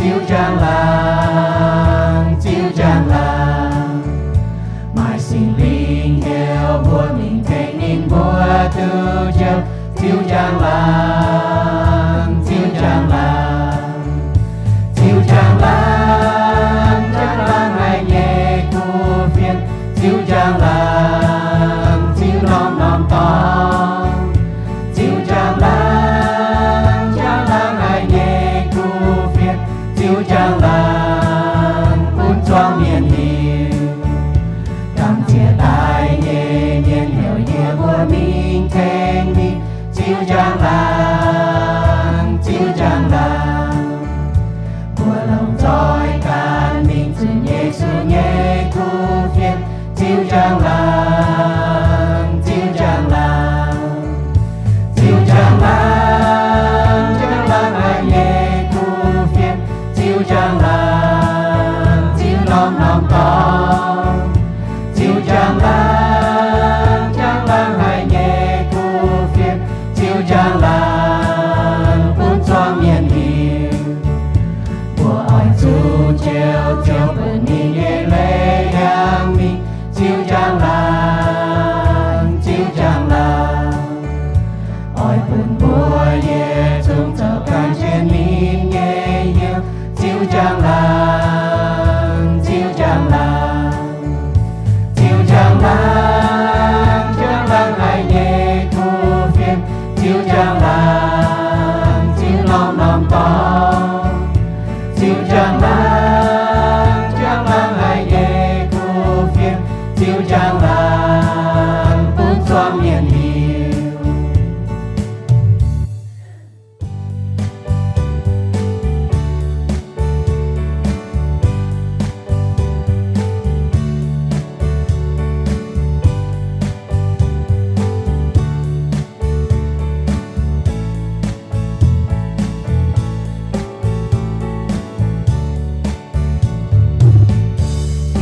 Ziux njang-laangc, ziux njang-laangc. Maaih Singx Lingh heuc mbuo mingh tengx ninh mbuo duqv Ziouv. Ziux njang-laangc, ziux njang-laangc. Ziux njang-laangc, njang-laangc haic nyei kuv fienx. Ziux njang-laangc, ziux norm-norm dorngx. Ziux njang-laangc, njang-laangc haic nyei kuv fienx. Ziux njang-laangc bun zuangx mienh hiuv. Gamh nziex daaih nyei mienh heuc yie mbuo mingh tengx ninh ziux njang-laangc, ziux njang-laangc. Mbuo longc nzoih ganh mingh zunc Yesu nyei kuv fienx. Ziux njang-laangc, ziux njang-laangc. Ziux njang-laangc, njang-laangc haic nyei kuv fienx. Ziux njang-laangc, ziux norm-norm dorngx. Ziux njang-laangc, njang-laangc haic nyei kuv fienx. Ziux njang-laangc bun zuangx mienh hiuv. Mbuo oix zuqc Ziouv, Ziouv bun ninh nyei leiz yangh mingh. Ziux njang-laangc, ziux njang-laangc. Oix bun mbuo yietc zungv zoux ganh jienv ninh nyei hnyouv. Ziux njang-laangc, ziux njang-laangc. Ziux njang-laangc, njang-laangc haic nyei kuv fienx. Ziux njang-laangc, ziux norm-norm dorngx. Ziux njang-laangc, njang-laangc haic nyei kuv fienx. Ziux njang-laangc bun zuangx mienh hiuv.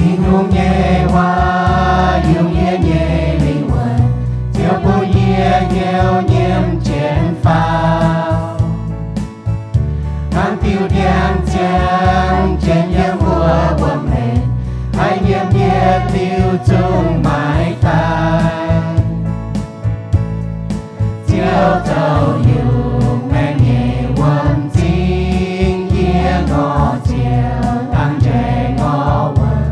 Tin-Hungh nyei waac yungz yie nyei lingh wuonh, Ziouv bun yie hnyouv nyiemv jienv faaux. Hnangv diuh ndiangx-ziangx jienv yiem wuom-hleic, haih nyiemc yie liuz zungv maaiz daaih. Ziouv zoux yungh maengh nyei wuom-zingx, yie ngorc Ziouv dangv njaih ngorc wuom,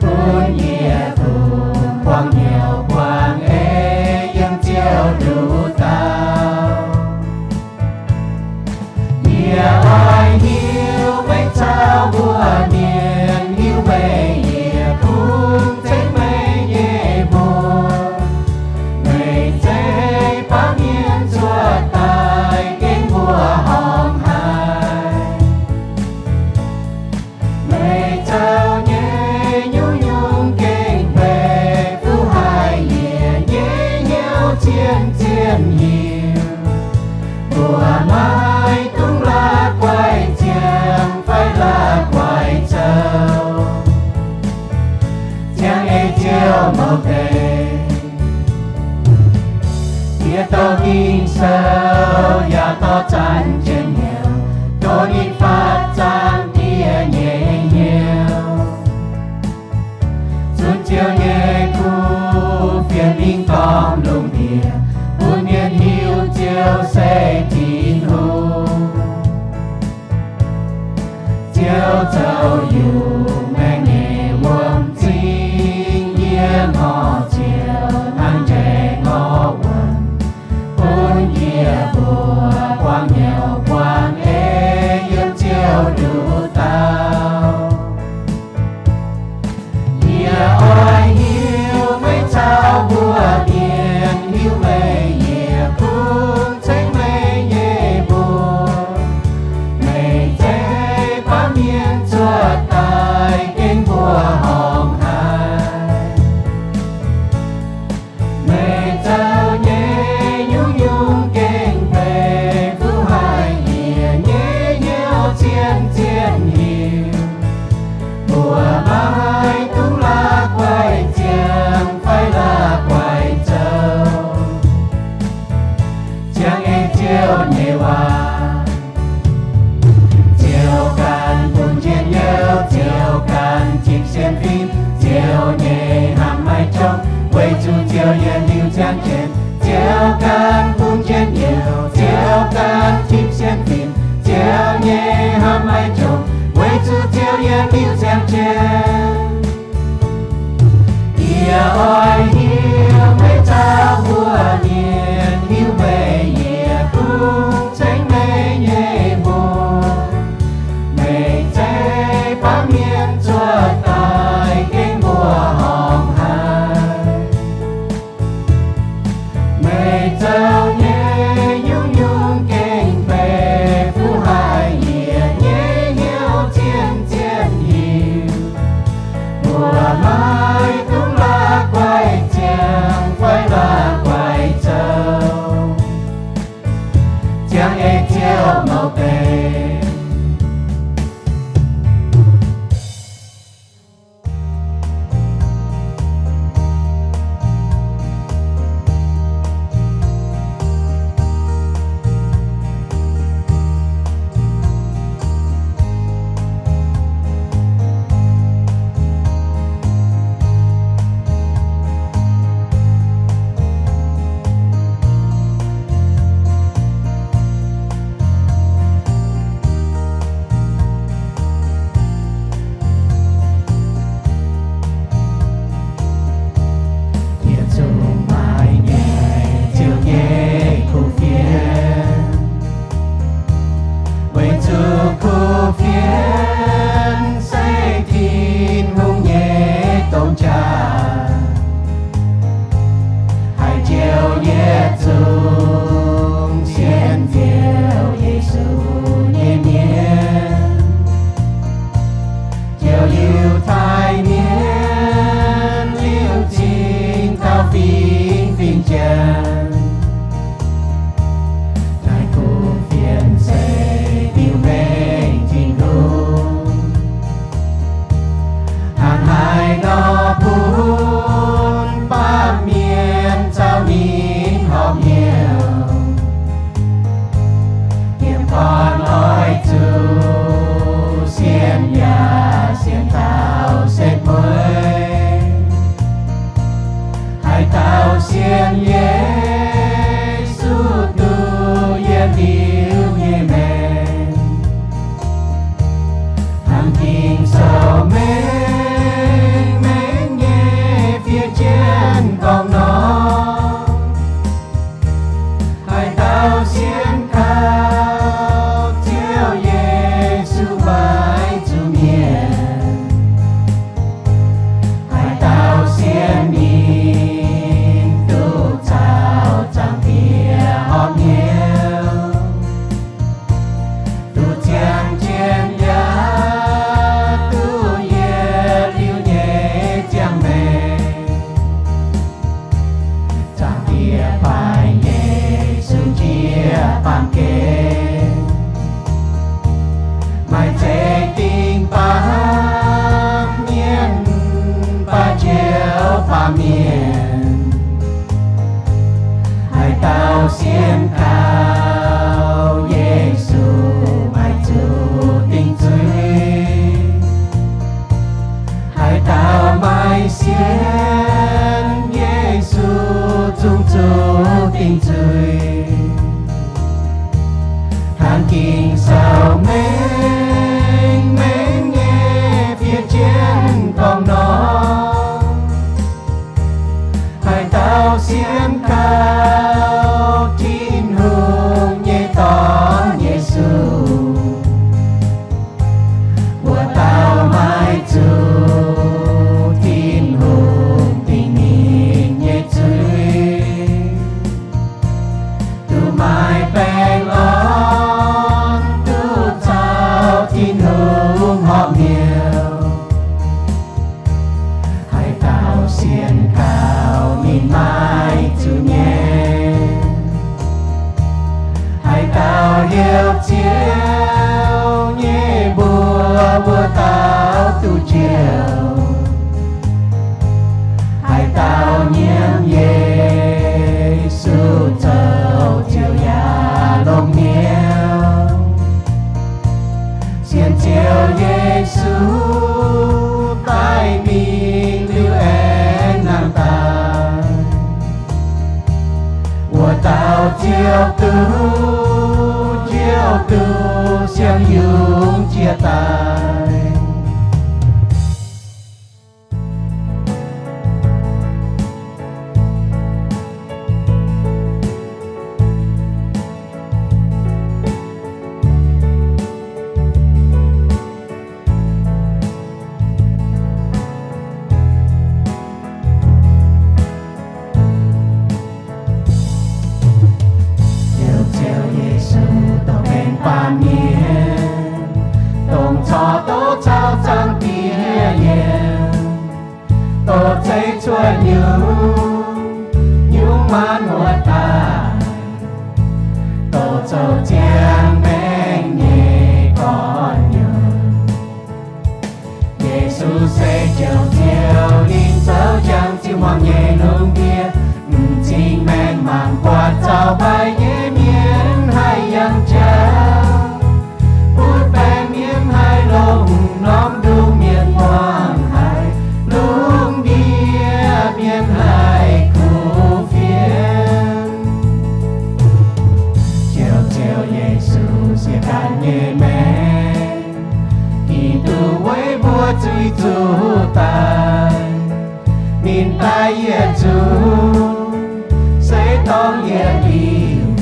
bun yie fungx buangh hnyouv buangh eix yiem Ziouv nduqc dauh. Yie oix hiuv meih caux mbuo mienh, hiuv meih yie kungx ceng meih nyei mbuox. Meih zeiz baamh mienh cuotv daaih gengh mbuo horngh haic. Meih zoux nyei nyungc-nyungc gengh mbenc fuqv haic yie nyei hnyouv zien-zien hiuv. Mbuo maiv dungx la'guaih ziangh fai la'guaih zoux, ziangh ei Ziouv mouz deix. Yie douh Ging-Sou yaac dorh zanc jienv hnyouv, tov ninh faatv zaangc Diex nyei hnyouv. Zunc Ziouv nyei kuv fienx mingh gormx lungh ndiev, bun mienh hiuv Ziouv se Tin-Hungh. Ziouv zoux yungh maengh nyei wuom-zingx, yie ngorc Ziouv hnangv njaih ngorc wuom, bun yie mbuo buangh hnyouv buangh eix yiem Ziouv nduqc dauh. Yie oix hiuv meih caux mbuo mienh, hiuv meih yie kungx ceng meih nyei mbuox. Meih zeiz baamh mienh cuotv daaih gengh mbuo horngh haic. Meih zoux nyei nyungc-nyungc gengh mbenc fuqv haic yie nyei hnyouv zien-zien hiuv. Mbuo maiv dungx la'guaih ziangh fai la'guaih zoux, ziangh ei Ziouv nyei waac. Ziouv ganh maiv jomc, weic zuqc Ziouv yiem liuz ziangh jienv. Yie oix hiuv meih zaux mbuo mienh, hiuv meih yietc zungv ceng meih nyei mbuox. Meih zeiz baamh mienh zuov daaih gengh mbuo horngh haic. Meih zoux nyei nyungc-nyungc gengh benx fuqv haic yietc nyei hnyouv zien-zien hiuv. Mbuo maiv dungx la'guaih ziangh fai la'guaih zoux, ziangh ei Ziouv mouz deix. Yietc zungv maaih nyei Ziouv nyei kuv fienx, weic zuqc kuv fienx se Tin-Hungh nyei domh jaax. Haiz Ziouv yietc zungv sienx Ziouv Yesu nyei mienh, Ziouv Yiutai Mienh liuz cingx taux fingx-fingx Janx. Naaiv kuv fienx se diuh mengh Tin-Hungh, hnangv haaix nor bun baamh mienh caux ninh horpc hnyouv. Yiem gorn oix zuqc sienx yaac sienx taux setv mueiz, haaix dauh sienx Yesu duqv yietc liuz nyei maengc, hnangv Ging-Sou mengh mengh nyei fiev jienv gorngv nor, haaix dauh sienx kaux Ziouv Yesu maiv zuqc mietc, haaix dauh sienx ninh duqv caux Zaangc Diex horpc hnyouv, duqv ziangh jienv yaac duqv yietc liuz nyei ziangh maengc. Zaangc Diex baaix Yesu jiez baamh gen, maaih zeix dingc baamh mienh baaix Ziouv baamh mienh. Haaix dauh sienx kaux Yesu maaih zuqc dingc zuiz. Haaix dauh maaih sienx Yesu zungv zuqc dingc zuiz. Hnangv Ging-Sou mengh mengh nyei fiev jienv gorngv nor, haaix dauh sienx kaux Tin-Hungh nyei Dorn Yesu, mbuo dauh maaih zuqc Tin-Hungh dingc ninh nyei zuiz, duqv maaih baengh orn, duqv caux Tin-Hungh horpc hnyouv. Haaix dauh sienx kaux ninh maaih zuqc nyei. Haaix dauh heuc Ziouv nyei mbuox, mbuo dauh duqv njoux. Haaix dauh nyiemc Yesu zoux Ziouv yaac longx hnyouv. Sienx Ziouv Yesu daaih mingh liuz aengx nangh daaih, wuov dauh ziouc duqv, ziouc duqv ziangh yungz jiex daaih. Ziouv, Ziouv Yesu, dongh mengh baamh mienh, dongh corc duqv caux Zaangc Diex yiem, dongh zeiv cuotv nyungc-nyungc maanc muotc daaih, dongh zoux ziangh maengc nyei gorn-youz. Yesu se Ziouv Ziouv, ninh zoux jangx ziqc hmuangx nyei lungh ndiev, m'zing maengc mangc buatc zaux mbaih nyei mienh haih yangh jauv, butv baengc mienh haih longx, norm ndungh mienh muangx haic, lungh ndiev mienh haih kuv fienx. Ziouv Ziouv Yesu, siec ganh nyei maengc, Giduc weic mbuo zuiz zuqc daic. Ninh daic yietc nzunc se dorngc yietc liuz,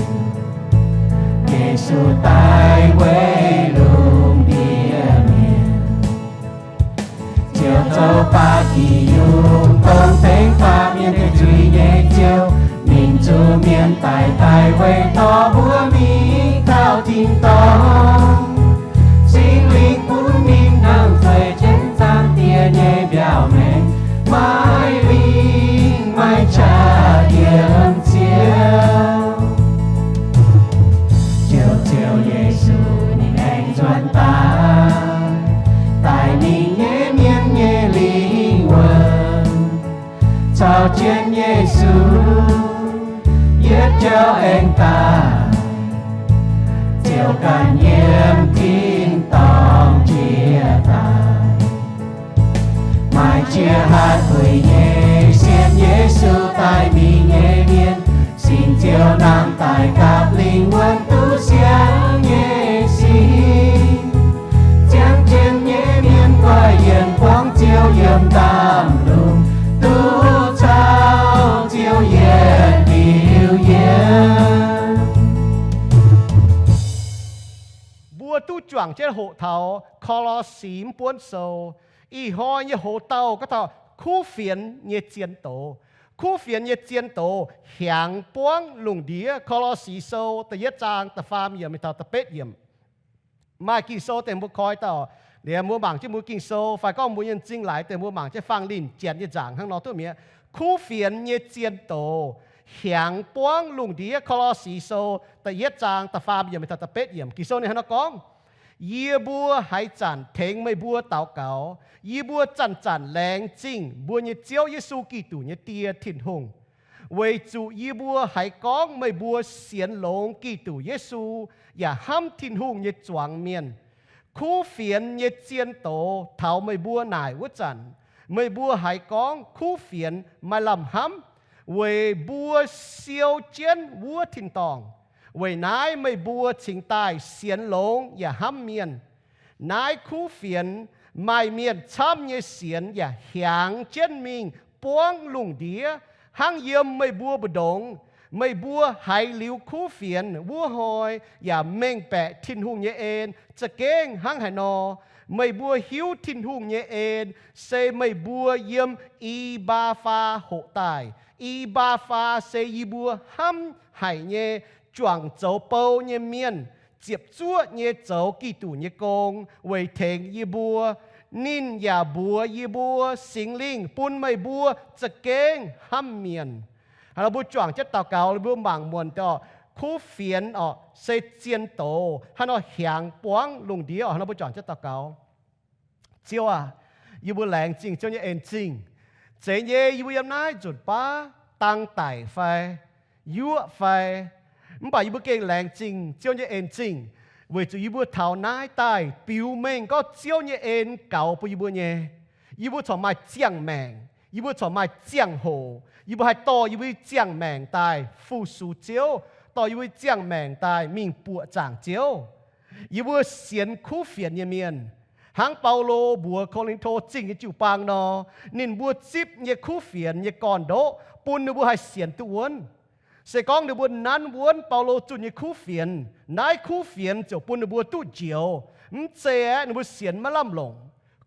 Yesu daic weic lungh ndiev mienh. Ziouv zoux baac jiex yungz dongh tengx baamh mienh deic zuiz nyei Ziouv, ninh zuqc mienh daic daaih weic dorh mbuo mingh taux tin-dorngh. Singx Lingh bun ninh hnangv zeiv jienv Zaangc Diex nyei mbiauz-maengx, maiv lingh maiv qaqv yiem Ziouv. Ziouv Ziouv Yesu, ninh aengx nzuonx daaih, daaih mingh nyei mienh nyei lingh wuonh. Caux jienv Yesu yietc jauv aengx daaih, Ziouv ganh yiem tin-dorngh jiex daaih. Maaih jiex hatc puix nyei sienx Yesu daaih mingh nyei mienh, singx Ziouv nangh daaih gapv lingh wuonh duqv siangx nyei sic. Ziangh jienv nyei mienh goiv yienc buangv Ziouv yiem ndaamv-lungh, duqv caux Ziouv yietc liuz yiem. Mbuo duqv juangc jienv hoqc taux Ko^lo^si mv buonv sou. Ih hnoi nyei hoc-dauh gorngv taux kuv fienx nyei zien doz. Kuv fienx nyei zien doz hiaangx buangv lungh ndiev. Ko^lo^si sou da'yietv zaang da'faam yiemc mingh taux da'betv yiemc. Maaih Ging-Sou deix mbuo koi dauh, liemh mbuo mangc jienv mbuo Ging-Sou fai gorngv mbuo nyei m'zing laaix deix mbuo mangc jienv Fangx Linh Janx nyei nzaangc hnangv nor duqv mi'aqv. Kuv fienx nyei zien doz hiaangx buangv lungh ndiev. Ko^lo^si sou da'yietv zaang da'faam yiemc mingh taux da'betv yiemc. Ging-Sou ninh hnangv nor gorngv, Yie mbuo haaix zanc tengx meih mbuo daux gaux, yie mbuo zanc-zanc laengz zingh mbuo nyei Ziouv Yesu Giduc nyei Die Tin-Hungh, weic zuqc yie mbuo haiz gorngv meih mbuo sienx longx Giduc Yesu yaac hnamv Tin-Hungh nyei zuangx mienh. Kuv fienx nyei zien doz taux meih mbuo naaic wuov zanc, meih mbuo haiz gorngv kuv fienx maaih lamh hnamv, weic mbuo siou jienv wuov tin-dorngh. Weic naaiv meih mbuo cingx daaih sienx longx yaac hnamv mienh. Naaiv kuv fienx maaih mienh camv nyei sienx yaac hiaangx jienv mingh buangv lungh ndiev, hnangv yiem meih mbuo mbu'ndongx. Meih mbuo haiz liuz kuv fienx wuov hnoi yaac mengh baeqc Tin-Hungh nyei en za'gengh hnangv haaix nor. Meih mbuo hiuv Tin-Hungh nyei en se meih mbuo yiem I^mbaa^faa hoqc daaih. I^mbaa^faa se yie mbuo hnamv haic nyei, juangc zoux bou nyei mienh, ziepc zuoqv nyei zoux Giduc nyei gong weic tengx yie mbuo. Ninh yaac mbuox yie mbuo Singx Lingh bun meih mbuo za'gengh hnamv mienh. Hnangv nor mbuo juangc jienv daux gaux, mbuo mangc muonc daaih, kuv fienx orqc se zien doz hnangv nor hiaangx buangv lungh ndiev orqc. Hnangv nor mbuo juangc jienv daux gaux. Ziouv aac, yie mbuo laengz zingh Ziouv nyei en zingh. Zeiz nyei yie mbuo yiem naaiv nzunc baav dang daic fai yuoqv fai, mv baac yie mbuo gengh laengz zingh Ziouv nyei en zingh, weic zuqc yie mbuo taux naaiv daaih biux mengh gorngv Ziouv nyei en gaux bun yie mbuo nyei. Yie mbuo corc maaih ziangh maengc, yie mbuo corc maaih ziangh hoc, yie mbuo haih dorh yie mbuo nyei ziangh maengc daaih fu-sux Ziouv, dorh yie mbuo nyei ziangh maengc daaih mingh buoqc zaangc Ziouv. Yie mbuo sienx kuv fienx nyei mienh, hnangv Baulo mbuox Ko^lin^to Zingh nyei jiu-baang nor, ninh mbuo zipv nyei kuv fienx nyei gorn-ndoqv bun ninh mbuo haih sienx duqv wuonv. Se gorngv ninh mbuo nanv wuonv Baulo zunh nyei kuv fienx, naaiv kuv fienx ziouc bun ninh mbuo duqv njoux. Mv zeiz aeqv, ninh mbuo sienx maiv lamh longc.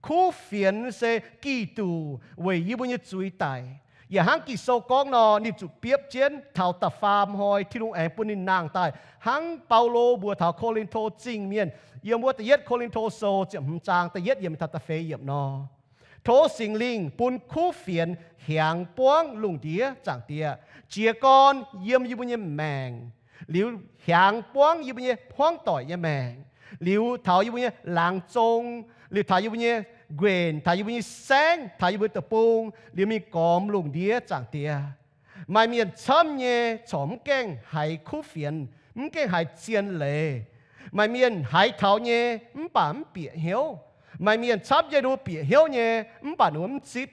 Kuv fienx se Giduc weic yie mbuo nyei zuiz daic. Yaac hnangv Ging-Sou gorngv nor, ninh zuqc biopv jienv taux da'faam hnoi Tin-Hungh aengx bun ninh nangh daaih, hnangv Baulo mbuox taux Ko^lin^to Zingh mienh, yiem wuov da'yietv Ko^lin^to Sou ziepc hmz zaang da'yietv yiemc taux da'feix yiemc nor, Tov Singx Lingh bun kuv fienx hiaangx buangv lungh ndiev, Zaangc Diex, jiez gorn yiem yie mbuo nyei maengc, liuz hiaangx buangv yie mbuo nyei hmuangv doic nyei maengc, liuz taux yie mbuo nyei laangz zong, liuz taux yie mbuo nyei nquenc, taux yie mbuo nyei saengv, taux yie mbuo deic-bung, liuz mingh gormx lungh ndiev, Zaangc Diex. Maaih mienh camv nyei corc mv gaengh haiz kuv fienx, mv gaengh haiz zien leiz. Maaih mienh haiz taux nyei mv baac mv bieqc hnyouv. Maaih mienh camv nyei ninh mbuo bieqc hnyouv nyei mv baac ninh mbuo mv zipv.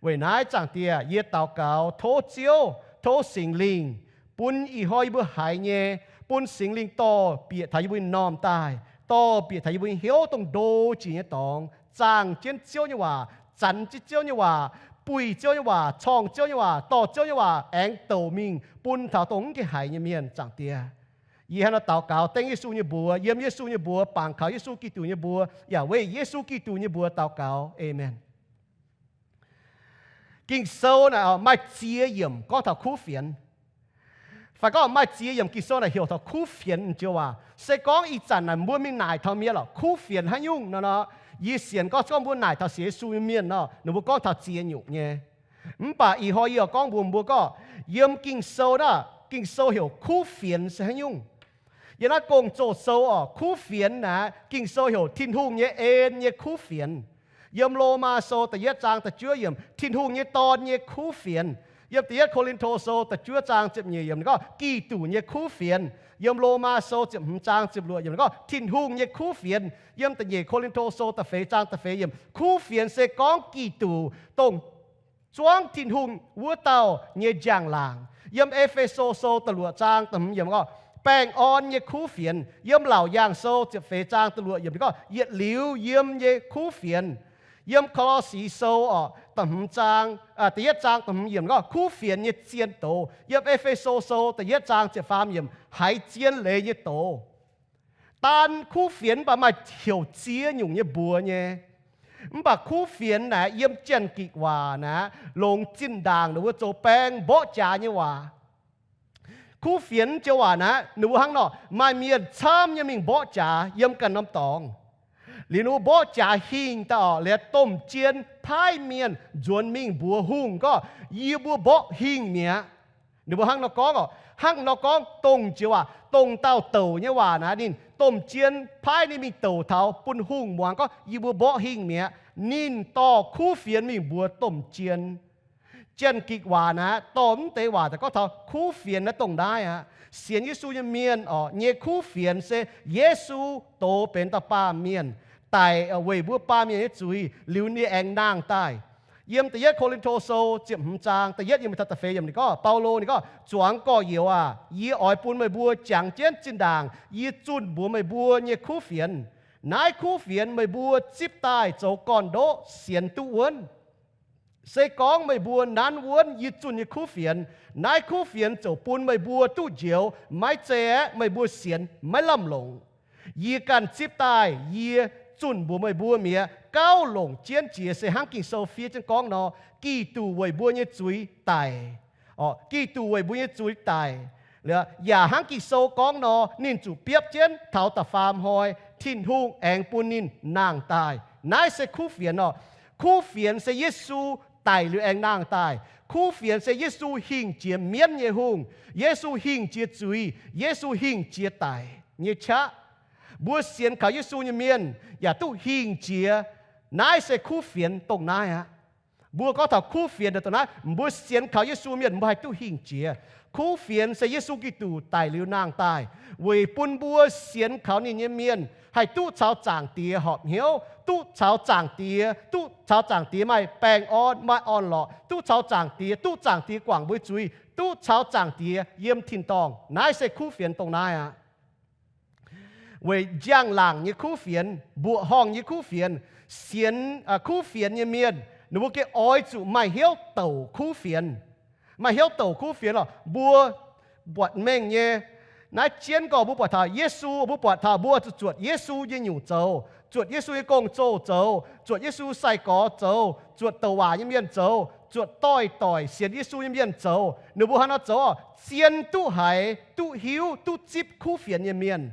Weic naaiv, Zaangc Diex, yie daux gaux tov Ziouv, tov Singx Lingh bun ih hnoi yie mbuo haiz nyei, bun Singx Lingh dorh bieqc taux yie mbuo nyei m'normh daaih, dorh bieqc taux yie mbuo nyei hnyouv dongh ndo jiex nyei dorngx, zaangh jienv Ziouv nyei waac, zanx jienv Ziouv nyei waac, buih Ziouv nyei waac, corngh Ziouv nyei waac, dorh Ziouv nyei waac aengx douc mingh bun taux dongh mv gaengh haiz nyei mienh, Zaangc Diex. Yie hnangv naaiv daux gaux dengv Yesu nyei mbuox, yiem Yesu nyei mbuox, bangc kaux Yesu Giduc nyei mbuox, yaac weic Yesu Giduc nyei mbuox daux gaux. Aamen. Ging-Sou naaic maaih ziex yiemc gorngv taux kuv fienx. Fai gorngv maaih ziex yiemc Ging-Sou naaic heuc taux kuv fienx joux waac. Se gorngv ih zanc naaic mbuo mingh naaic taux mienh lorqc, kuv fienx haaix nyungc nor, yie sienx gorngv, gorngv mbuo naaic taux sienx Yesu nyei mienh nor, ninh mbuo gorngv taux ziex nyungc nyei. Mv baac ih hnoi yie gorngv mbuox mbuo gorngv, yiem Ging-Sou naaic, Ging-Sou heuc kuv fienx se haaix nyungc. Yiem naaiv Gong-Zoh Sou orqc, kuv fienx naaic, Ging-Sou heuc Tin-Hungh nyei en nyei kuv fienx. Yiem Lomaa Sou da'yietv zaang da'juov yiemc, Tin-Hungh nyei Dorn nyei kuv fienx. Yiem da'yietv Ko^lin^to Sou da'juov zaang ziepc nyeic yiemc ninh gorngv Giduc nyei kuv fienx. Yiem Lomaa Sou ziepc hmz zaang ziepc luoqc yiemc ninh gorngv Tin-Hungh nyei kuv fienx. Yiem da'nyeic Ko^lin^to Sou da'feix zaang da'feix yiemc, kuv fienx se gorngv Giduc, dongh zuangv Tin-Hungh wuov dauh nyei njang-laangc. Yiem E^fe^so Sou da'luoqc zaang da'hmz yiemc gorngv baengh orn nyei kuv fienx. Yiem Laauc Yaangh Sou ziepc feix zaang da'luoqc yiemc ninh gorngv yietc liuz yiem nyei kuv fienx. Yiem Ko^lo^si Sou orqc, da'hmz zaang, da'yietv zaang da'hmz yiemc ninh gorngv kuv fienx nyei zien doz. Yiem E^fe^so Sou da'yietv zaang ziepc faam yiemc haiz zien leiz nyei doz. Daan kuv fienx mv baac maaih heuc ziex nyungc nyei mbuox nyei. Mv baac kuv fienx naaic yiem Janx-Gikc waac naaic longx zinh ndaangc ninh mbuo zoux baeng mborqv jaax nyei waac. Kuv fienx joux waac naaic ninh mbuo hnangv nor, maaih mienh camv nyei mingh mborqv jaax yiem ganh norm dorngx. Liuz ninh mbuo mborqv jaax hingh daaih orqc, liuz domh jien paaiv mienh nzuonx mingh mbuox hungh gorngv, yie mbuo mborqv hingh mi'aqv. Ninh mbuo hnangv nor gorngv orqc, hnangv nor gorngv dongh joux waac, dongh dauh douc nyei waac naaic, ninh domh jien paaiv ninh mingh douc taux bun hungh muangx gorngv, yie mbuo mborqv hingh mi'aqv. Ninh dorh kuv fienx mingh mbuox domh jien. Janx-Gikc waac naaic dorh mv deix waac daaih gorngv taux kuv fienx naaiv dongh naaiv aqv. Sienx Yesu nyei mienh orqc, nyei kuv fienx se Yesu doz benx dauh baamh mienh, daic weic mbuo baamh mienh nyei zuiz, liuz ninh aengx nangh daaih. Yiem da'yietv Ko^lin^to Sou ziepc hmz zaang da'yietv yiemc taux da'feix yiemc ninh gorngv, Baulo ninh gorngv, zuangx gorx-youz aac, yie oix bun meih mbuo jangx jienv zinh ndaangc yie zunh mbuox meih mbuo nyei kuv fienx. Naaiv kuv fienx meih mbuo zipv daaih zoux gorn-ndoqv sienx duqv wuonv. Se gorngv meih mbuo nanv wuonv yie zunh nyei kuv fienx, naaiv kuv fienx ziouc bun meih mbuo duqv njoux. Maiv zeiz aeqv, meih mbuo sienx maiv lamh longc. Yie ganh zipv daaih yie zunh mbuox meih mbuo mi'aqv. Gauh longc jienv jiex se hnangv Ging-Sou fiev jienv gorngv nor, Giduc weic mbuo nyei zuiz daic. Orqc, Giduc weic mbuo nyei zuiz daic. Yaac hnangv Ging-Sou gorngv nor, ninh zuqc biopv jienv taux da'faam hnoi, Tin-Hungh aengx bun ninh nangh daaih. Naaiv se kuv fienx orqc. Kuv fienx se Yesu daic liuz aengx nangh daaih. Kuv fienx se Yesu hingh jiex mienv nyei hungh. Yesu hingh jiex zuiz. Yesu hingh jiex daic nyei qaqv. Mbuo sienx kaux Yesu nyei mienh yaac duqv hingh jiex. Naaiv se kuv fienx dongh naaiv aqv. Mbuo gorngv taux kuv fienx dongh naaiv, mbuo sienx kaux Yesu mienh mbuo haih duqv hingh jiex. Kuv fienx se Yesu Giduc daic liuz nangh daaih weic bun mbuo sienx kaux ninh nyei mienh haih duqv caux Zaangc Diex horpc hnyouv, duqv caux Zaangc Diex, duqv caux Zaangc Diex maaih baengh orn, maaih orn-lorqc, duqv caux Zaangc Diex, duqv Zaangc Diex guangc mbuo zuiz, duqv caux Zaangc Diex yiem tin-dorngh. Naaiv se kuv fienx dongh naaiv aqv. weic njang-laangc nyei kuv fienx, mbuoqc horngh nyei kuv fienx, sienx kuv fienx nyei mienh, ninh mbuo gengh oix zuqc maaih hnyouv douc kuv fienx. Maaih hnyouv douc kuv fienx lorqc. Mbuo buatc mengh nyei, naaiv jienv gorx mbuo buatc taux Yesu, mbuo buatc taux mbuo zuqc zuotc Yesu nyei nyungc zoux, zuotc Yesu nyei gong-zoh zoux, zuotc Yesu sai-gorx zoux, zuotc douc waac nyei mienh zoux, zuotc doix-doix sienx Yesu nyei mienh zoux. Ninh mbuo hnangv nor zoux, zien duqv haiz, duqv hiuv, duqv zipv kuv fienx nyei mienh.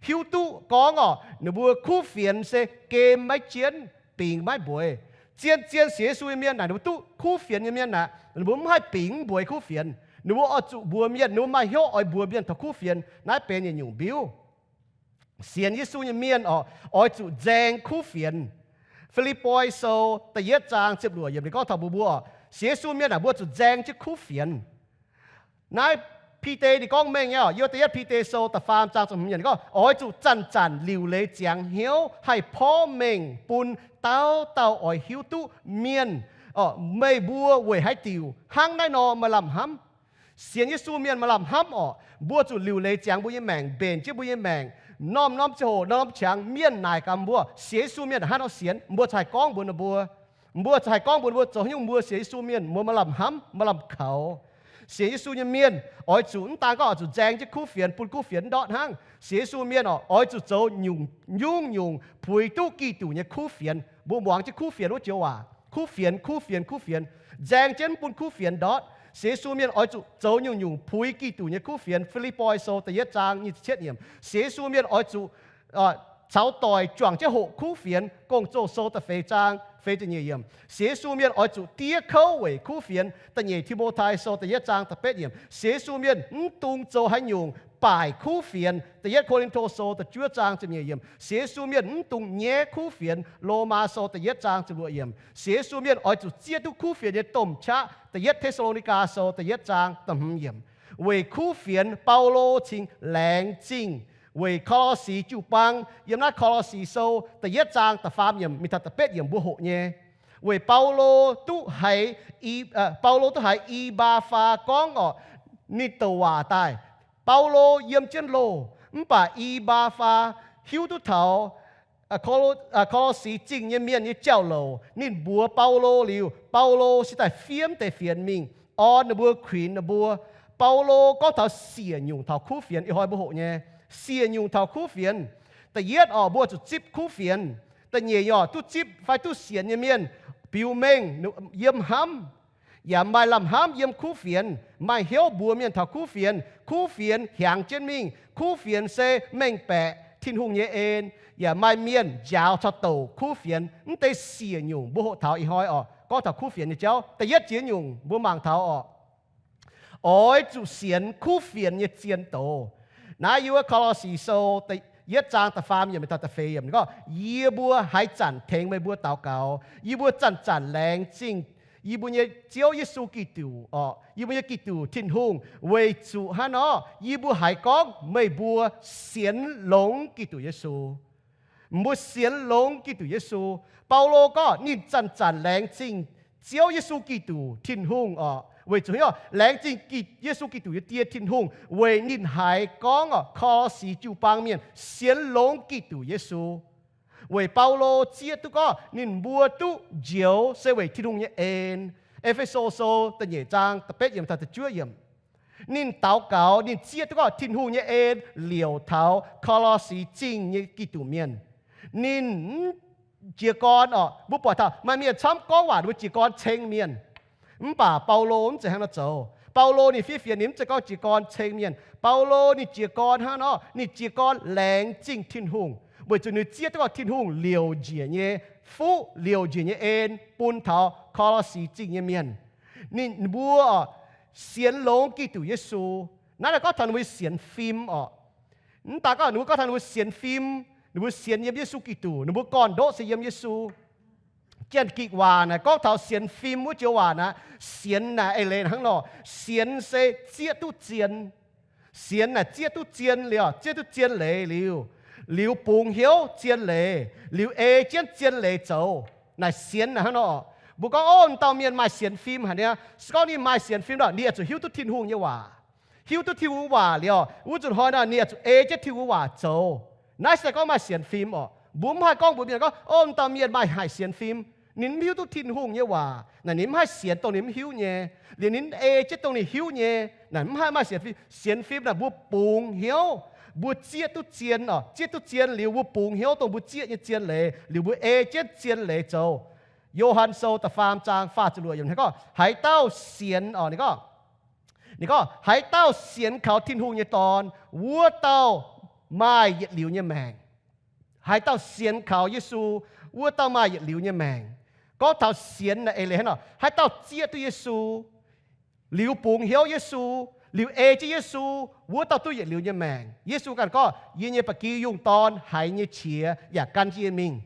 Hiuv duqv gorngv orqc, ninh mbuo kuv fienx se gem maiv jienv, bingx maiv mbueiz. Zien-zien sienx Yesu nyei mienh naaic, ninh mbuo duqv kuv fienx nyei mienh naaic, ninh mbuo mv haih bingx mv mbueiz kuv fienx. Ninh mbuo oix zuqc mbuox mienh, ninh mbuo maaih hnyouv oix mbuox mienh taux kuv fienx. Naaiv benx yietc nyungc mbiuv. Sienx Yesu nyei mienh orqc, oix zuqc nzaeng kuv fienx. Fi^lipv^poi Sou da'yietv zaang ziepc luoqc yiemc ninh gorngv taux mbuo, mbuo orqc, sienx Yesu mienh naaic, mbuo zuqc nzaeng jienv kuv fienx. Naaiv Bide ninh gorngv mengh nyei orqc, yiem da'yietv Bide Sou da'faam zaang ziepc hmz yiemc ninh gorngv, oix zuqc zanc-zanc liuc leiz ziangx hnyouv haih porv mengh bun dauh dauh oix hiuv duqv mienh, meih mbuo weic haaix diuc hnangv naaiv nor maaih lamh hnamv. Sienx Yesu mienh maaih lamh hnamv orqc. Mbuo zuqc liuc leiz ziangx mbuo nyei maengc, mbenc jienv mbuo nyei maengc. Norm-norm ziangh hoc, norm-norm qangx mienh naaic gaax mbuo, sienx Yesu mienh hnangv nor sienx, mbuo cingx haih gorngv mbuox ninh mbuo, mbuo cingx haih gorngv mbuox ninh mbuo zoux haaix nyungc mbuo sienx Yesu mienh, mbuo maaih lamh hnamv, maaih lamh kaux. Sienx Yesu nyei mienh oix zuqc mv daan gorngv oix zuqc nzaeng jienv kuv fienx, bun kuv fienx ndortv hnangv. Sienx Yesu mienh orqc, oix zuqc zoux nyungc-nyungc puix duqv Giduc nyei kuv fienx. Mbuo muangx jienv kuv fienx wuov joux waac, kuv fienx, kuv fienx, kuv fienx. Nzaeng jienv mv bun kuv fienx ndortv. Sienx Yesu mienh oix zuqc zoux nyungc-nyungc puix Giduc nyei kuv fienx. Fi^lipv^poi Sou da'yietv zaang nyic ziepc cietv yiemc. Sienx Yesu mienh oix zuqc caux doic juangc jienv hoqc kuv fienx. Gong-Zoh Sou da'feix zaang feix ziepc nyeic yiemc. Sienx Yesu mienh oix zuqc diev kouv weic kuv fienx. Da'nyeic Ti^mo^tai Sou da'yietv zaang da'betv yiemc. Sienx Yesu mienh mv dungx zoux haaix nyungc baaic kuv fienx. Da'yietv Ko^lin^to Sou da'juov zaang ziepc nyeic yiemc. Sienx Yesu mienh mv dungx nyaiv kuv fienx. Lomaa Sou da'yietv zaang ziepc luoqc yiemc. Sienx Yesu mienh oix zuqc zieqv duqv kuv fienx nyei domh qaqv. Da'yietv Te^saa^lo^ni^gaa Sou da'yietv zaang da'hmz yiemc. Weic kuv fienx Baulo cingx laengz zingh weic Ko^lo^si jiu-baang. Yiem naaiv Ko^lo^si Sou da'yietv zaang da'faam yiemc mingh taux da'betv yiemc mbuo hoqc nyei. Weic Baulo duqv haiz, Baulo duqv haiz I^mbaa^faa gorngv orqc, ninh douc waac daaih. Baulo yiem jienv loh, mv baac I^mbaa^faa hiuv duqv taux Ko^lo^si Zingh nyei mienh nyei jauv-louc. Ninh mbuox Baulo liuz, Baulo se daaih fiev deix fienx mingh orn ninh mbuo, kuinx ninh mbuo. Baulo gorngv taux siec nyungc taux kuv fienx, ih hnoi mbuo hoqc nyei siec nyungc taux kuv fienx. Da'yietv orqc, mbuo zuqc zipv kuv fienx. Da'nyeic orqc, duqv zipv fai duqv sienx nyei mienh biux mengh yiem hnamv, yaac maaih lamh hnamv yiem kuv fienx, maaih hnyouv mbuox mienh taux kuv fienx. Kuv fienx hiaangx jienv mingh. Kuv fienx se mengh baeqc Tin-Hungh nyei en, yaac maaih mienh njaaux caux douc kuv fienx. Mv deix siec nyungc mbuo hoqc taux ih hnoi orqc, gorngv taux kuv fienx nyei jauv. Da'yietv jiex nyungc mbuo mangc taux orqc, oix zuqc sienx kuv fienx nyei zien doz. Naaiv yiem wuov Ko^lo^si Sou da'yietv zaang da'faam yiemc mingh taux da'feix yiemc gorngv, yie mbuo haaix zanc tengx meih mbuo daux gaux, yie mbuo zanc-zanc laengz zingh yie mbuo nyei Ziouv Yesu Giduc orqc, yie mbuo nyei Giduc Tin-Hungh, weic zuqc hnangv nor yie mbuo haiz gorngv meih mbuo sienx longx Giduc Yesu. Mbuo sienx longx Giduc Yesu. Baulo gorngv ninh zanc-zanc laengz zingh Ziouv Yesu Giduc Tin-Hungh orqc, weic zuqc hnyouv laengz zingh Yesu Giduc nyei Die Tin-Hungh weic ninh haiz gorngv orqc, Ko^lo^si jiu-baang mienh sienx longx Giduc Yesu. Weic Baulo zieqv duqv gorngv ninh mbuo duqv njoux se weic Tin-Hungh nyei en. E^fe^so Sou da'nyeic zaang da'betv yiemc taux da'juov yiemc. Ninh daux gaux, ninh zieqv duqv gorngv Tin-Hungh nyei en liouc taux Ko^lo^si Zingh nyei Giduc mienh. Ninh mv jiez gorn orqc. Mbuo buatc taux maaih mienh camv gorngv waac ninh mbuo jiez gorn ceng mienh. Mv baac Baulo mv zeiz hnangv nor zoux. Baulo ninh fiev fienx ninh mv zeiz gorngv jiez gorn ceng mienh. Baulo ninh jiez gorn hnangv nor, ninh jiez gorn laengz zingh Tin-Hungh, weic zuqc ninh zieqv duqv gorngv Tin-Hungh liouc njiec nyei fuqv, liouc njiec nyei en bun taux Ko^lo^si Zingh nyei mienh. Ninh mbuo sienx longx Giduc Yesu. Naaiv naaiv gorngv taux ninh mbuo sienx fim orqc. Mv daaih gorngv ninh mbuo gorngv taux ninh mbuo sienx fim, ninh mbuo sienx yiem Yesu Giduc, ninh mbuo gorn-ndoqv se yiem Yesu. Janx-Gikc waac naaic gorngv taux sienx fim wuov joux waac naaic, sienx naaic eix leiz hnangv nor, sienx se zieqv duqv zien. Sienx naaic zieqv duqv zien liuz, zieqv duqv zien leiz liuz, liuz bungx hnyouv zien leiz, liuz ei jienv zien leiz zoux, naaic sienx naaic hnangv nor. Mbuo gorngv, ov, dauh mienh maaih sienx fim haic niaa. Se gorngv ninh maaih sienx fim nor, ninh oix zuqc hiuv duqv Tin-Hungh nyei waac. Hiuv duqv Tin-Hungh waac liuz, wuov nzunc hnoi nor ninh oix zuqc ei jienv Tin-Hungh waac zoux. Naaiv se gorngv maaih sienx fim orqc. Mbuo mv haih gorngv mbuox mienh gorngv, o, dauh mienh maaih haic sienx fim. Ninh mv hiuv duqv Tin-Hungh nyei waac. Naaic ninh mv haih sienx dongh ninh mv hiuv nyei, liuz ninh mv ei jienv dongh ninh hiuv nyei. Naaic mv haih maaih sienx fim. Sienx fim naaic mbuo bungx hnyouv, mbuo zieqv duqv zien orqc. Zieqv duqv zien liuz mbuo bungx hnyouv dongh mbuo zieqv nyei zien leiz, liuz mbuo ei jienv zien leiz zoux. Yo^han Sou da'faam zaang faah ziepc luoqc yiemc gorngv, haaix dauh sienx orqc, ninh gorngv, ninh gorngv, haaix dauh sienx kaux Tin-Hungh nyei Dorn, wuov dauh maaih yietc liuz nyei maengc. Haaix dauh sienx kaux Yesu, wuov dauh maaih yietc liuz nyei maengc. Gorngv taux sienx naaic eix leiz hnangv nor, haaix dauh zieqv duqv Yesu, liuz bungx hnyouv Yesu, liuz ei jienv Yesu, wuov dauh duqv yietc liuz nyei maengc. Yesu ganh gorngv, yie nyei ba'gi yungh dorn haiz nyei qiex yaac gan jienv yie mingh.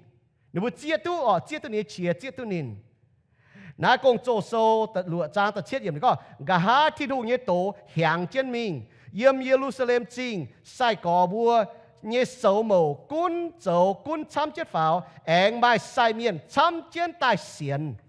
Ninh mbuo zieqv duqv orqc, zieqv duqv ninh nyei qiex, zieqv duqv ninh. Naaiv Gong-Zoh Sou luoqc zaang da'cietv yiemc ninh gorngv, nqa'haav Tin-Hungh nyei doz hiaangx jienv mingh, yiem Ye^lu^saa^lem Zingh sai-gorx mbuo nyei soux mouc gunv zoux gunv camv jienv faaux, aengx maaih sai mienh camv jienv daaih sienx.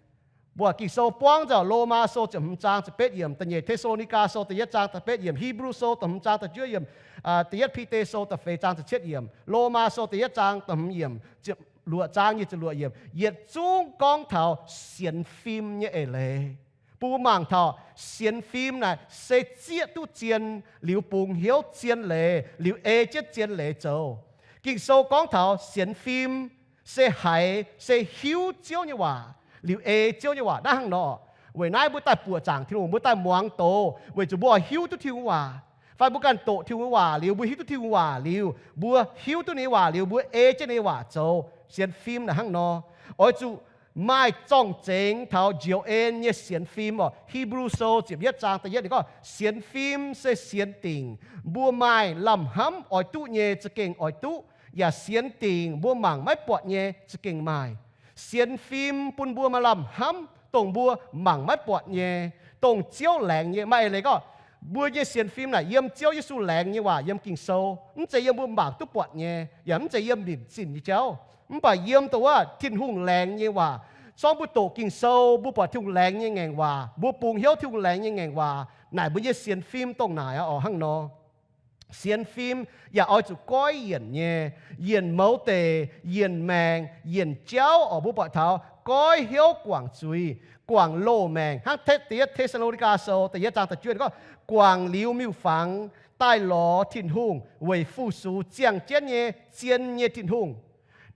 Mbuo Ging-Sou buangv nzengc Lomaa Sou ziepc hmz zaang ziepc betv yiemc, da'nyeic Te^saa^lo^ni^gaa Sou da'yietv zaang da'betv yiemc, Hipv^lu Sou da'hmz zaang da'juov yiemc, aa, da'yietv Bide Sou da'feix zaang da'cietv yiemc, Lomaa Sou da'yietv zaang da'hmz yiemc, ziepc luoqc zaang nyic ziepc luoqc yiemc, yietc zungv gorngv taux sienx fim nyei eix leiz. Bun mbuo mangc taux sienx fim naaic se zieqv duqv zien, liuz bungx hnyouv zien leiz, liuz ei jienv zien leiz zoux. Ging-Sou gorngv taux sienx fim se haiz, se hiuv Ziouv nyei waac, liuz ei Ziouv nyei waac naaiv hnangv nor. Weic naaiv mbuo daaih buoqc zaangc Tin-Hungh, mbuo daaih muangx doz, weic zuqc mbuo hiuv duqv Tin-Hungh waac. Fai mbuo ganh doqc Tin-Hungh waac liuz, mbuo hiuv duqv Tin-Hungh waac liuz, mbuo hiuv duqv ninh nyei waac liuz, mbuo ei jienv ninh nyei waac zoux. Sienx fim naaic hnangv nor. Oix zuqc maaih zorng-zengx taux njoux en nyei sienx fim orqc. Hipv^lu Sou ziepc yietv zaang da'yietv ninh gorngv, sienx fim se sienx dingc mbuo maaih lamh hnamv oix duqv nyei za'gengh oix duqv, yaac sienx dingc mbuo mangc maiv buatc nyei za'gengh maaih. Sienx fim bun mbuo maaih lamh hnamv dongh mbuo mangc maiv buatc nyei, dongh Ziouv laengz nyei. Maaih eix leiz gorngv, mbuo nyei sienx fim naaic yiem Ziouv Yesu laengz nyei waac yiem Ging-Sou, mv zeiz yiem mbuo mangc duqv buatc nyei, yaac mv zeiz yiem nimc zinh nyei jauv. Mv baac yiem dongh wuov Tin-Hungh laengz nyei waac. Zorngv mbuo doqc Ging-Sou, mbuo buatc Tin-Hungh laengz nyei ngaengc waac, mbuo bungx hnyouv Tin-Hungh laengz nyei ngaengc waac, naaic mbuo nyei sienx fim dongh naaic aqv orqc hnangv nor. Sienx fim yaac oix zuqc goiv yienc nyei, yienc mouz deic, yienc maengc, yienc jauv orqc. Mbuo buatc taux goiv hnyouv guangc zuiz, guangc loz-maengc. Hnangv da'yietv Te^saa^lo^ni^gaa Sou da'yietv zaang da'juov gorngv, guangc liuz miuc-fangx daaih lorz Tin-Hungh weic fu-sux ziangh jienv nyei zien nyei Tin-Hungh.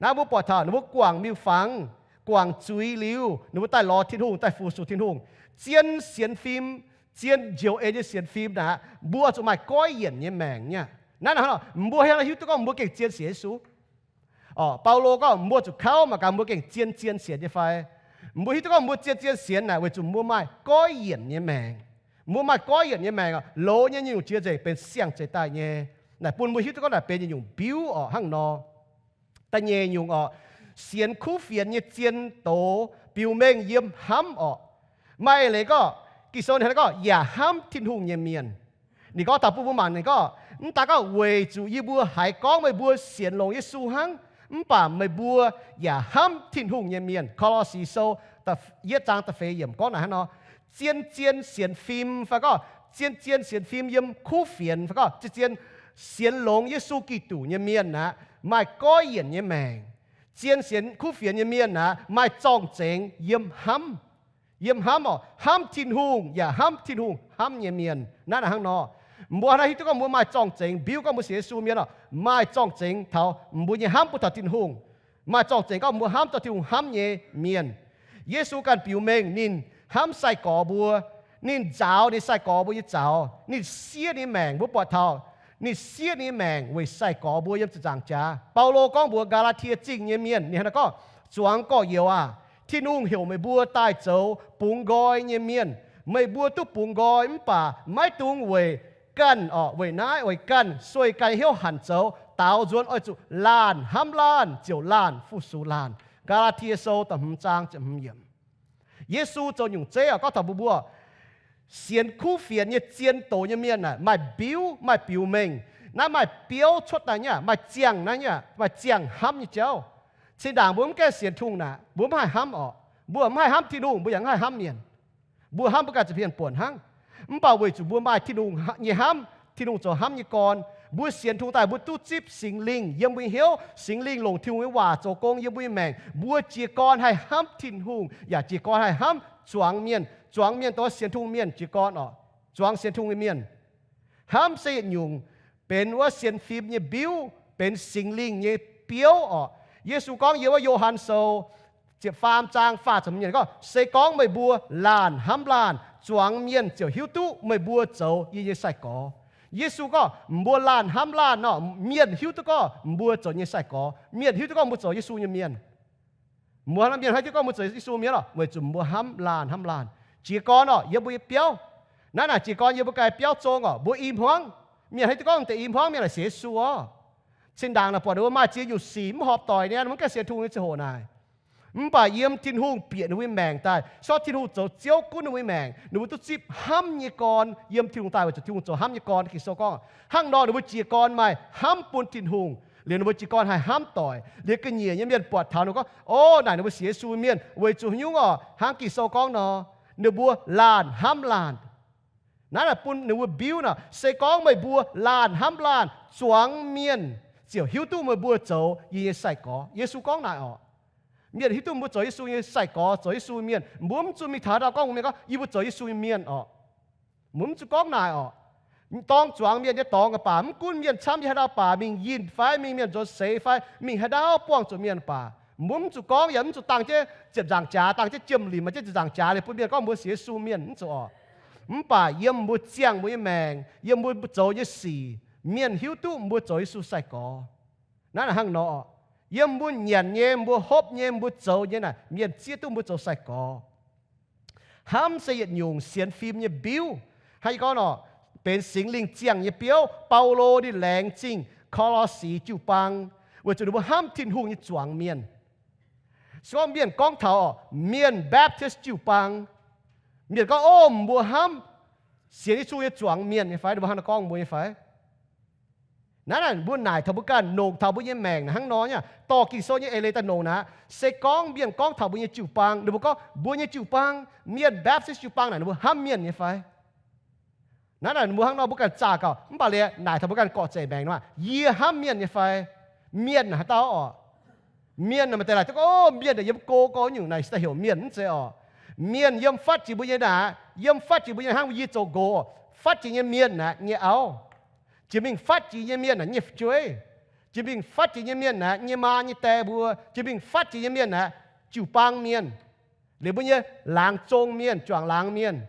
Naaiv mbuo buatc taux ninh mbuo guangc miuc-fangx, guangc zuiz liuz, ninh mbuo daaih lorz Tin-Hungh, daaih fu-sux Tin-Hungh. Zien sienx fim, zien njoux en nyei sienx fim naaic, mbuo zuqc maaih goiv yienc nyei maengc nyei. Naaiv hnangv nor, mbuo hiuv duqv gorngv mbuo gengh zien sienx Yesu. Orqc, Baulo gorngv mbuo zuqc kauv mangc gaax mbuo gengh zien zien sienx nyei fai. Mbuo hiuv duqv gorngv mbuo zien zien sienx naaic weic zuqc mbuo maaih goiv yienc nyei maengc. Mbuo maaih goiv yienc nyei maengc orqc, loz nyei nyungc-nyungc jiex nzengc benx siang-zeix daaih nyei. Naaic bun mbuo hiuv duqv gorngv naaic benx nyungc-nyungc mbiuv orqc hnangv nor. Da'nyeic nyungc orqc, sienx kuv fienx nyei zien doz biux mengh yiem hnamv orqc. Maaih eix leiz gorngv, Ging-Sou ninh gorngv yaac hnamv Tin-Hungh nyei mienh. Ninh gorngv taux bun mbuo mangc ninh gorngv, mv daaih gorngv weic zuqc yie mbuo haiz gorngv meih mbuo sienx longx Yesu hnangv, mv baac meih mbuo yaac hnamv Tin-Hungh nyei mienh. Ko^lo^si Sou yietv zaang da'feix yiemc gorngv naaic hnangv nor. Zien-zien sienx fim fai gorngv zien-zien sienx fim yiem kuv fienx fai gorngv zien-zien sienx longx Yesu Giduc nyei mienh aqv, maaih goiv yienc nyei maengc. Zien sienx kuv fienx nyei mienh aqv, maaih zorng-zengx yiem hnamv. Yiem hnamv orqc, hnamv Tin-Hungh yaac hnamv Tin-Hungh hnamv nyei mienh. Naaiv naaic hnangv nor, mbuo naaiv hiuv duqv gorngv mbuo maaih zorng-zengx mbiuv gorngv mbuo sienx Yesu mienh orqc, maaih zorng-zengx taux mbuo nyei hnamv bun taux Tin-Hungh. Maaih zorng-zengx gorngv mbuo hnamv taux Tin-Hungh hnamv nyei mienh. Yesu ganh biux mengh ninh hnamv sai-gorx mbuo. Ninh nzaaux ninh sai-gorx mbuo nyei zaux, ninh siev ninh maengc. Mbuo buatc taux ninh siev ninh maengc weic sai-gorx mbuo yiem ziepc nzaangc jaax. Baulo gorngv mbuox Gaa^laa^tie Zingh nyei mienh, ninh hnangv naaiv gorngv, zuangx gorx-youz aah! Tin-Hungh heuc meih mbuo daaih zoux bungx nqoi nyei mienh. Meih mbuo duqv bungx nqoi mv baac maiv dungx weic ganh orqc, weic naaiv weic ganh sueih ganh hnyouv hanc zoux. Daaux nzuonx oix zuqc laanh hnamv laanh ziouc laanh fu-sux laanh. Gaa^laa^tie Sou da'hmz zaang ziepc hmz yiemc. Yesu zoux nyungc zeiv orqc, gorngv taux mbuo mbuo sienx kuv fienx nyei zien doz nyei mienh aah, maaih mbiuv, maaih biux mengh. Naaiv maaih biouv cuotv daaih nyei aqv, maaih ziangh naaiv nyei aqv, maaih ziangh hnamv nyei jauv. Zinh ndaangc mbuo mv gaengh sienx Tin-Hungh naaic, mbuo mv haih hnamv orqc. Mbuo mv haih hnamv Tin-Hungh, mbuo yaac mv haih hnamv mienh. Mbuo hnamv mbuo ganh ziepc hmien buonc hnangv. Mv baac weic zuqc mbuo maaih Tin-Hungh nyei hnamv, Tin-Hungh zoux hnamv nyei gorn, Mbuo sienx Tin-Hungh daaih mbuo duqv zipv Singx Lingh yiem mbuo nyei hnyouv. Singx Lingh longc Tin-Hungh nyei waac zoux gong yiem mbuo nyei maengc. Mbuo jiez gorn haih hnamv Tin-Hungh yaac jiez gorn haih hnamv zuangx mienh. Zuangx mienh dongh sienx Tin-Hungh mienh jiez gorn oc. Zuangx sienx Tin-Hungh nyei mienh. Hnamv se yietc nyungc benx wuov sienx fim nyei mbiuv, benx Singx Lingh nyei biouv oc. Yesu gorngv yiem wuov Yo^han Sou ziepc faam zaang faah ziepc mienh gorngv, Se gorngv meih mbuo laanh hnamv laanh, zuangx mienh ziouc hiuv duqv meih mbuo zoux yie nyei sai-gorx. Yesu gorngv mbuo laanh hnamv laanh nor, mienh hiuv duqv gorngv mbuo zoux nyei sai-gorx. Mienh hiuv duqv gorngv mbuo zoux Yesu nyei mienh. Mbuo hnamv mienh hiuv duqv gorngv mbuo zoux Yesu mienh oc, weic zuqc mbuo hnamv laanh hnamv laanh. Jiez gorn oc, yiem mbuo nyei biauv. Naaiv naaic jiez gorn yiem mbuo ganh biauv zong oc, mbuo i hmuangv. Mienh hiuv duqv gorngv deix i hmuangv mienh naaic sienx Yesu oc. Cin-ndaangc naaic buatc ninh mbuo maaih ziex nyungc sic mv horpc doic nyei, mv gaengh sienx Tin-Hungh nyei ziangh hoc naaic. Mv baac yiem Tin-Hungh bieqc ninh mbuo nyei maengc daaih, sortv Tin-Hungh zoux Ziouv gunv ninh mbuo nyei maengc, ninh mbuo duqv zipv hnamv nyei gorn. Yiem Tin-Hungh daaih weic zuqc Tin-Hungh zoux hnamv nyei gorn. Ging-Sou gorngv hnangv nor ninh mbuo jiez gorn maaih hnamv bun Tin-Hungh, liuz ninh mbuo jiez gorn haih hnamv doic. Liuz ga'nyiec nyei mienh buatc taux ninh gorngv, O, naaic ninh mbuo sienx Yesu mienh weic zuqc nyungc oc, hnangv Ging-Sou gorngv nor, ninh mbuo laanh hnamv laanh. Naaiv naaic bun ninh mbuo mbiuv nor, Se gorngv meih mbuo laanh hnamv laanh, zuangx mienh ziouc hiuv duqv meih mbuo zoux yie nyei sai-gorx. Yesu gorngv naaic oc. Mienh hiuv duqv mbuo zoux Yesu nyei sai-gorx, zoux Yesu mienh. Mbuo mv zuqc mingh taux ndau gorngv mbuo mienh gorngv, Yie mbuo zoux Yesu nyei mienh oc. Mbuo mv zuqc gorngv naaic oc. Dorng zuangx mienh nyei dorngx baac, mv gunv mienh camv yiem haaix ndau baac, mingh yinh fai mingh mienh nzuonx seix fai mingh haaix ndau buangh zuqc mienh baac, mbuo mv zuqc gorngv, yaac mv zuqc dangh jienv ziepc nzaangc jaax, dangh jienv jiem-limc, mv zuqc dangh jaax liuz bun mienh gorngv mbuo sienx Yesu mienh, mv zuqc oc. Mv baac yiem mbuo ziangh mbuo nyei maengc, yiem mbuo zoux nyei sic, mienh hiuv duqv mbuo zoux Yesu sai-gorx. Naaiv hnangv nor, yiem mbuo nyanc nyei, mbuo hopv nyei, mbuo zoux nyei naaic, mienh zieqv duqv mbuo zoux sai-gorx. Hnamv se yietc nyungc sienx fim nyei mbiuv. Hnangv yie gorngv nor, benx Singx Lingh ziangh nyei biouv. Baulo ninh laengz zingh Ko^lo^si jiu-baang weic zuqc ninh mbuo hnamv Tin-Hungh nyei zuangx mienh. Se gorngv mienh gorngv taux mienh Baptist jiu-baang, mienh gorngv, O, mbuo hnamv sienx Yesu nyei zuangx mienh nyei fai? Ninh mbuo hnangv naaiv gorngv mbuo nyei fai? Naaiv naaic mbuo naaic taux mbuo ganh, nongc taux mbuo nyei maengc hnangv nor nyei. Dorh Ging-Sou nyei eix leiz daaih nongc naaic, se gorngv mienh gorngv taux mbuo nyei jiu-baang, ninh mbuo gorngv mbuo nyei jiu-baang, mienh Baptist jiu-baang naaic, ninh mbuo hnamv mienh nyei fai? Naaiv naaic mbuo hnangv nor mbuo ganh zaah gauh, mv baac liuz naaic taux mbuo ganh gorqv-zeic maengc nor, Yie hnamv mienh nyei fai? Mienh haaix dauh oc? Mienh maaih deix laaic duqv gorngv, O, mienh naaic yiem go gorx nyungc naaic daaih heuc mienh, mv zeiz oc. Mienh yiem fatv jiex mbuo nyei naaic, yiem fatv jiex mbuo nyei hnangv yie zoux nqox, fatv jiex nyei mienh naaic nyei auv, jiex mingh fatv jiex nyei mienh naaic nyei fu'jueiv, jiex mingh fatv jiex nyei mienh naaic nyei maa nyei die mbuo, jiex mingh fatv jiex nyei mienh naaic jiu-baang mienh, liuz mbuo nyei laangz zong mienh, juangc laangz mienh.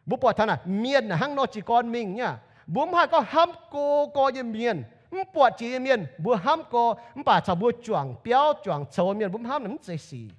Mbuo buatc taux naaic mienh naaic hnangv nor jiez gorn mingh nyei aqv. Mbuo mv haih gorngv hnamv go gorx nyei mienh, mv buatc jiex nyei mienh mbuo hnamv gorx, mv baac caux mbuo juangc biauv juangc coux mienh mbuo mv hnamv naaic mv zeiz sic.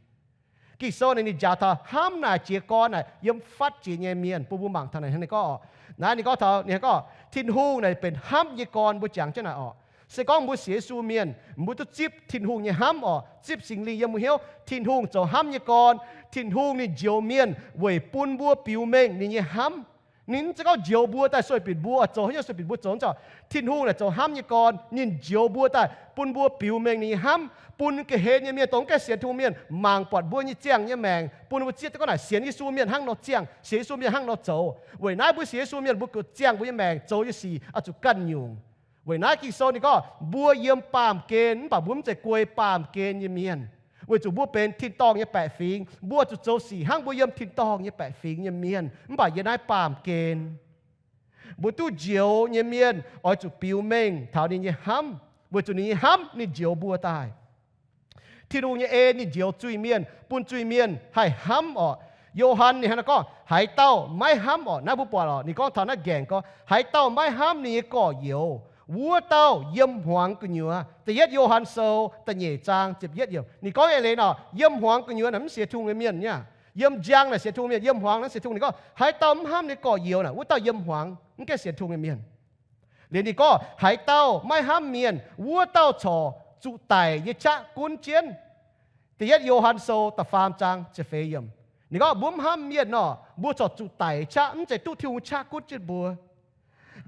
Ging-Sou naaic ninh njaaux taux hnamv naaic jiez gorn naaic yiem fatv jiex nyei mienh, bun mbuo mangc taux naaic hnangv naaiv gorngv oc. Naaiv ninh gorngv taux, ninh gorngv Tin-Hungh naaic benx hnamv nyei gorn, mbuo jangx jienv naaic oc. Se gorngv mbuo sienx Yesu mienh, mbuo duqv zipv Tin-Hungh nyei hnamv oc, zipv Singx Lingh yiem mbuo hnyouv. Tin-Hungh zoux hnamv nyei gorn. Tin-Hungh ninh njoux mienh weic bun mbuo biux mengh ninh nyei hnamv. Ninh mv zeiz gorngv njoux mbuo daaih sueih binc mbuo oix zoux haaix nyungc sueih binc mbuo zoux zoux. Tin-Hungh naaic zoux hnamv nyei gorn, ninh njoux mbuo daaih bun mbuo biux mengh ninh nyei hnamv, bun ga'hlen nyei mienh dongh mv gaengh sienx Tin-Hungh mienh mangc buatc mbuo nyei ziangh nyei maengc, bun mbuo zieqv duqv gorngv naaic sienx Yesu mienh hnangv nor ziangh, sienx Yesu mienh hnangv nor zoux. Weic naaiv mbuo sienx Yesu mienh mbuo goux ziangh mbuo nyei maengc zoux nyei sic oix zuqc ganh nyungc. Weic naaiv Ging-Sou ninh gorngv mbuo yiem baamh gen, mv baac mbuo mv zeiz guei baamh gen nyei mienh, weic zuqc mbuo benx tin-dorngh nyei baeqc fingx. Mbuo zuqc zoux sic hnangv mbuo yiem tin-dorngh nyei baeqc fingx nyei mienh, mv baac yiem naaiv baamh gen. Mbuo duqv njoux nyei mienh oix zuqc biux mengh taux ninh nyei hnamv, weic zuqc ninh nyei hnamv ninh njoux mbuo daaih. Tin-Hungh nyei en ninh njoux zuiz-mienh, bun zuiz-mienh haih hnamv orqc. Yo^han ninh hnangv naaiv gorngv, haaix dauh maiv hnamv orqc, naaiv mbuo buatc orqc, ninh gorngv taux naaiv nqaengc gorngv, haaix dauh maiv hnamv ninh nyei gorx-youz, wuov dauh yiem hmuangx gu'nyuoz. Da'yietv Yo^han Sou da'nyeic zaang ziepc yietv yiemc, ninh gorngv eix leiz orqc, yiem hmuangx gu'nyuoz naaic mv sienx Tin-Hungh nyei mienh nyei. Yiem njang naaic sienx Tin-Hungh mienh, yiem hmuangx naaiv sienx Tin-Hungh. Ninh gorngv, haaix dauh mv hnamv ninh nyei gorx-youz naaic, wuov dauh yiem hmuangx mv gaengh sienx Tin-Hungh nyei mienh. Liuz ninh gorngv, haaix dauh maiv hnamv mienh, wuov dauh corc zuqc daic nyei qaqv gunv jienv. Da'yietv Yo^han Sou da'faam zaang ziepc feix yiemc. Ninh gorngv, mbuo mv hnamv mienh nor, mbuo corc zuqc daic qaqv, mv zeiz duqv Tin-Hungh qaqv gunv jienv mbuo.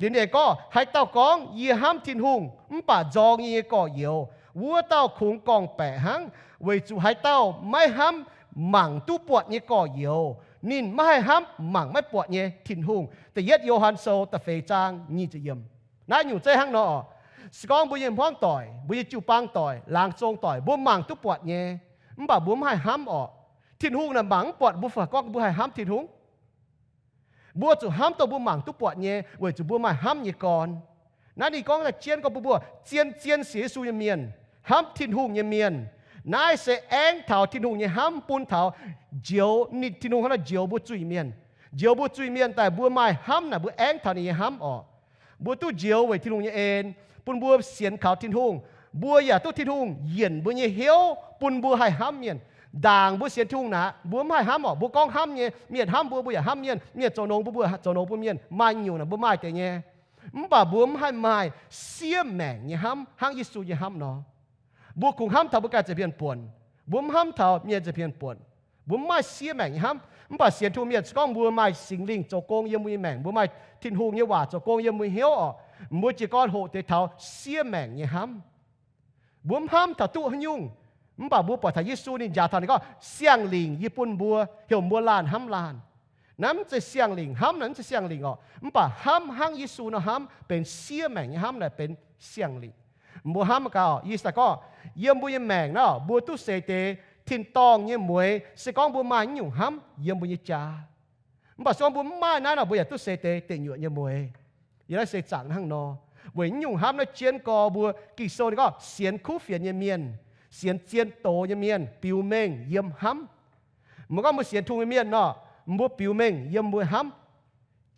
Liuz ninh gorngv, haaix dauh gorngv, yie hnamv Tin-Hungh, mv baac nzorng yie nyei gorx-youz, wuov dauh kungx gorngv-baeqc hnangv, weic zuqc haaix dauh maiv hnamv mangc duqv buatc nyei gorx-youz, ninh maiv haih hnamv mangc maiv buatc nyei Tin-Hungh. Da'yietv Yo^han Sou da'feix zaang nyic ziepc yiemc. Naaiv nyungc zeiv hnangv nor oc. Se gorngv mbuo nyei hmuangv doic, mbuo nyei jiu-baang doic, laangz zong doic, mbuo mangc duqv buatc nyei, mv baac mbuo mv haih hnamv orqc. Tin-Hungh naaic mangc mv buatc mbuo fai gorngv mbuo haih hnamv Tin-Hungh. Mbuo zuqc hnamv dongh mbuo mangc duqv buatc nyei, weic zuqc mbuo maaih hnamv nyei gorn. Naaiv ninh gorngv daaih jienv gorngv bun mbuo zien-zien sienx Yesu nyei mienh, hnamv Tin-Hungh nyei mienh, naaiv se aengv taux Tin-Hungh nyei hnamv bun taux njoux ninh, Tin-Hungh hnangv nor njoux mbuo zuiz-mienh. Njoux mbuo zuiz-mienh daaih mbuo maaih hnamv naaic mbuo aengv taux ninh nyei hnamv orqc. Mbuo duqv njoux weic Tin-Hungh nyei en, bun mbuo sienx kaux Tin-Hungh. Mbuo yaac duqv Tin-Hungh yienc mbuo nyei hnyouv bun mbuo haih hnamv mienh. Ndaangc mbuo sienx Tin-Hungh naaic, mbuo mv haih hnamv orqc. Mbuo gorngv hnamv nyei, mienh hnamv mbuo, mbuo yaac hnamv mienh. Mienh zoux nongx mbuo, mbuo zoux nongx bun mienh. Maaih nyungc naaic mbuo maaih deix nyei. Mv baac mbuo mv haih maaih siev maengc nyei hnamv hnangv Yesu nyei hnamv nor. Mbuo kungx hnamv taux mbuo ganh ziepc hmien buonc. Mbuo mv hnamv taux mienh ziepc hmien buonc. Mbuo mv maaih siev maengc nyei hnamv. Mv baac sienx Tin-Hungh mienh, se gorngv mbuo maaih Singx Lingh zoux gong yiem mbuo nyei maengc, mbuo maaih Tin-Hungh nyei waac zoux gong yiem mbuo hnyouv orqc, mbuo jiez gorn hoqc deix taux siev maengc nyei hnamv. Mbuo mv hnamv taux duqv haaix nyungc. Mv baac mbuo buatc taux Yesu ninh njaaux taux ninh gorngv, Siang-Lingc yie bun mbuo, heuc mbuo laanh hnamv laanh. Naaiv mv zeiz Siang-Lingc hnamv, naaiv mv zeiz Siang-Lingc orqc. Mv baac hnamv hnangv Yesu nor hnamv benx siev maengc nyei hnamv naaic benx Siang-Lingc. Mbuo hnamv gaax, yie daaih gorngv, yiem mbuo nyei maengc naaiv, mbuo duqv seix deix tin-dorngh nyei mueix, se gorngv mbuo maaih naaiv nyungc hnamv yiem mbuo nyei jaax. Mv baac se gorngv mbuo mv maaih naaiv nor, mbuo yaac duqv seix deix deic nyuoqc nyei mueix. Yiem naaiv seix zaangc hnangv nor, weic naaiv nyungc hnamv naaiv jienv gorx mbuo Ging-Sou ninh gorngv sienx kuv fienx nyei mienh, sienx zien doz nyei mienh biux mengh yiem hnamv. Mbuo gorngv mbuo sienx Tin-Hungh nyei mienh nor, mbuo biux mengh yiem mbuo hnamv.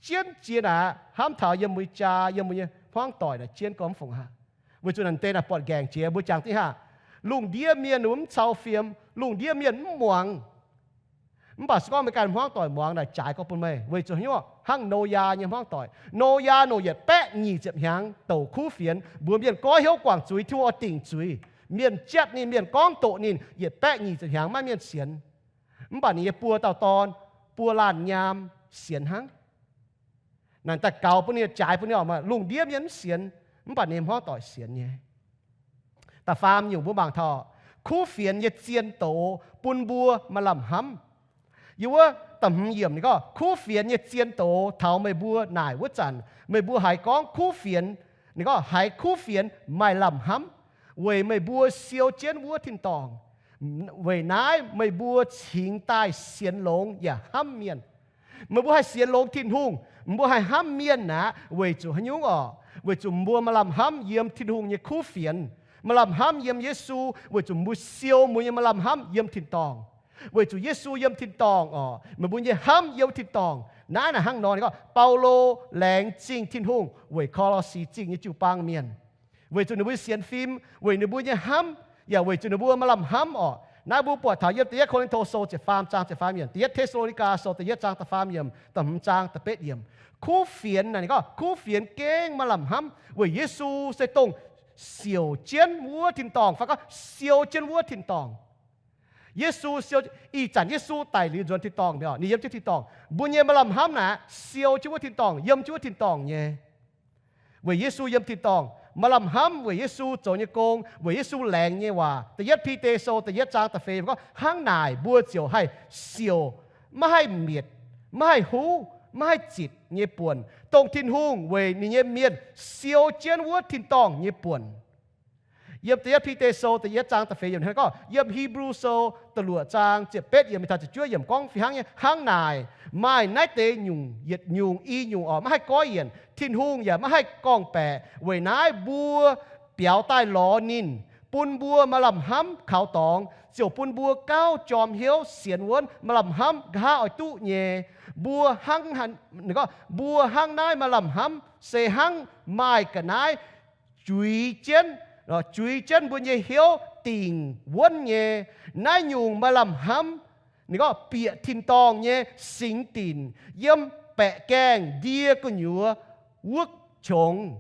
Jienv jiex naaic hnamv taux yiem mbuo nyei jaa, yiem mbuo nyei hmuangv doic naaic jienv gorx mv fungc haac. Weic zuqc naaic deix naaic buatc nqaengc jiex mbuo jangx dingv haac. Lungh ndiev mienh mv cau fiem, lungh ndiev mienh mv muangx. Mv baac se gorngv meih ganh hmuangv doic muangx naaic jaaix gorx bun meih. Weic zuqc haaix nyungc? Hnangv Noyaa nyei hmuangv doic. Noyaa longc yietc baeqv nyic ziepc hnyangx douc kuv fienx, mbuox mienh goiv hnyouv guangc zuiz, Tin-Hungh oix dingc zuiz. Mienh jatv ninh, mienh gorngv doqc ninh, yietc baeqv nyic ziepc hnyangx maiv mienh sienx. Mv baac ninh nyei buo dauh dorn, buo laanh nyaam sienx hnangv. Naaic daaih gaux bun ninh, jaaix bun ninh oc, lungh ndiev mienh mv sienx, mv baac ninh hmuangv doic sienx nyei. Da'faam nyungc mbuo mangc taux, kuv fienx nyei zien doz bun mbuo maaih lamh hnamv. Yiem wuov da'hmz yiemc ninh gorngv, kuv fienx nyei zien doz taux meih mbuo naaic wuov zanc, meih mbuo haiz gorngv kuv fienx, ninh gorngv haiz kuv fienx maaih lamh hnamv, weic meih mbuo siou jienv wuov tin-dorngh. Weic naaiv meih mbuo cingx daaih sienx longx yaac hnamv mienh. Meih mbuo haih sienx longx Tin-Hungh, mbuo haih hnamv mienh aqv. Weic zuqc haaix nyungc orqc? Weic zuqc mbuo maaih lamh hnamv yiem Tin-Hungh nyei kuv fienx, maaih lamh hnamv yiem Yesu, weic zuqc mbuo siou mbuo nyei maaih lamh hnamv yiem tin-dorngh. Weic zuqc Yesu yiem tin-dorngh orqc, meih mbuo nyei hnamv yiem tin-dorngh. Naaiv naaic hnangv nor ninh gorngv Baulo laengz zingh Tin-Hungh weic Ko^lo^si Zingh nyei jiu-baang mienh, weic zuqc ninh mbuo sienx fim, weic ninh mbuo nyei hnamv, yaac weic zuqc ninh mbuo maaih lamh hnamv orqc. Naaiv mbuo buatc taux yiem Da'yietv Ko^lin^to Sou ziepc faam zaang ziepc faam yiemc, Da'yietv Te^saa^lo^ni^gaa Sou da'yietv zaang da'faam yiemc, da'hmz zaang da'betv yiemc. Kuv fienx naaic ninh gorngv kuv fienx gengh maaih lamh hnamv weic Yesu se dongh siouc jienv wuov tin-dorngh, fai gorngv siou jienv wuov tin-dorngh. Yesu siou, ih zanc Yesu daic liuz nzuonx tin-dorngh mi'aqv, ninh yiem jienv tin-dorngh. Mbuo nyei maaih lamh hnamv naaic siou jienv wuov tin-dorngh, yiem jienv wuov tin-dorngh nyei. Weic Yesu yiem tin-dorngh, maaih lamh hnamv weic Yesu zoux nyei gong, weic Yesu laengz nyei waac. Da'yietv Bide Sou da'yietv zaang da'feix gorngv, hnangv naaic mbuo ziouc haih siouc, maiv haih mietc, maiv haih huv, maiv haih zitc nyei buonc, dongh Tin-Hungh weic ninh nyei mienh siou jienv wuov tin-dorngh nyei buonc. Yiem Da'yietv Bide Sou da'yietv zaang da'feix yiemc hnangv gorngv, yiem Hipv^lu Sou da'luoqc zaang ziepc betv yiemc mingh taux ziepc juov yiemc gorngv fih hnangv nyei, hnangv naaic, maaih naaiv deix nyungc yietc nyungc i nyungc orqc, maiv haih goiv yienc. Tin-Hungh yaac maiv haih gorngv-baeqc. Weic naaiv mbuo biaux daaih lorz ninh, bun mbuo maaih lamh hnamv kaux dorngx, ziouc bun mbuo gauh jorm hnyouv sienx wuonv maaih lamh hnamv nqa'haav oix duqv nyei. Mbuo hnangv, ninh gorngv, mbuo hnangv naaiv maaih lamh hnamv se hnangv maaih ga'naaiv juix jienv, juix jienv mbuo nyei hnyouv dingc wuonv nyei. Naaiv nyungc maaih lamh hnamv, ninh gorngv bieqc tin-dorngh nyei singx dinc, yiem baeqc gaengh ndie gu'nyuoz wuov qongx.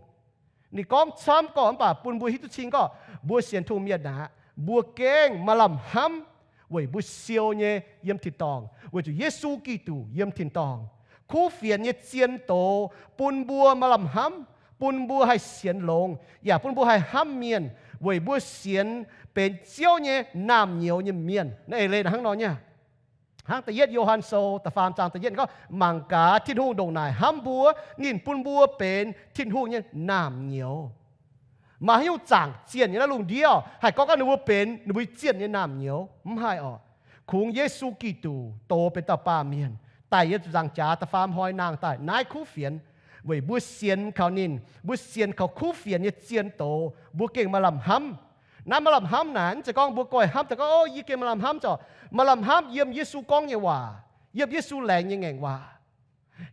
Ninh gorngv camv gorqv mv baac bun mbuo hiuv duqv cing gorqv mbuo sienx Tin-Hungh mienh aqv, mbuo gengh maaih lamh hnamv weic mbuo siou nyei yiem tin-dorngh, weic zuqc Yesu Giduc yiem tin-dorngh. Kuv fienx nyei zien doz bun mbuo maaih lamh hnamv, bun mbuo haih sienx longx, yaac bun mbuo haih hnamv mienh, weic mbuo sienx benx Ziouv nyei naamh nyouz nyei mienh. Naaiv eix leiz hnangv nor nyei. Hnangv da'yietv Yo^han Sou da'faam zaang da'yietv ninh gorngv, mangc gaax, Tin-Hungh ndongc naaic hnamv mbuo, ninh bun mbuo benx Tin-Hungh nyei naamh nyouz. Maaih haaix nyungc zaangc zienh nyei naaiv lungh ndiev oc, haih gorngv gorngv ninh mbuo benx ninh mbuo zienh nyei naamh nyouz? Mv haih oc. Kungx Yesu Giduc dox benx dauh baamh mienh, daic yiem ziepc nzaangc jaax da'faam hnoi nangh daaih naaiv kuv fienx, weic mbuo sienx kaux ninh, mbuo sienx kaux kuv fienx nyei zien doz, mbuo gengh maaih lamh hnamv. Naaiv maaih lamh hnamv naaic, mv zeiz gorngv mbuo goiv hnamv daaih gorngv, O, yie gengh maaih lamh hnamv zoc. Maaih lamh hnamv yiem Yesu gorngv nyei waac, yiem Yesu laengz nyei ngaengc waac.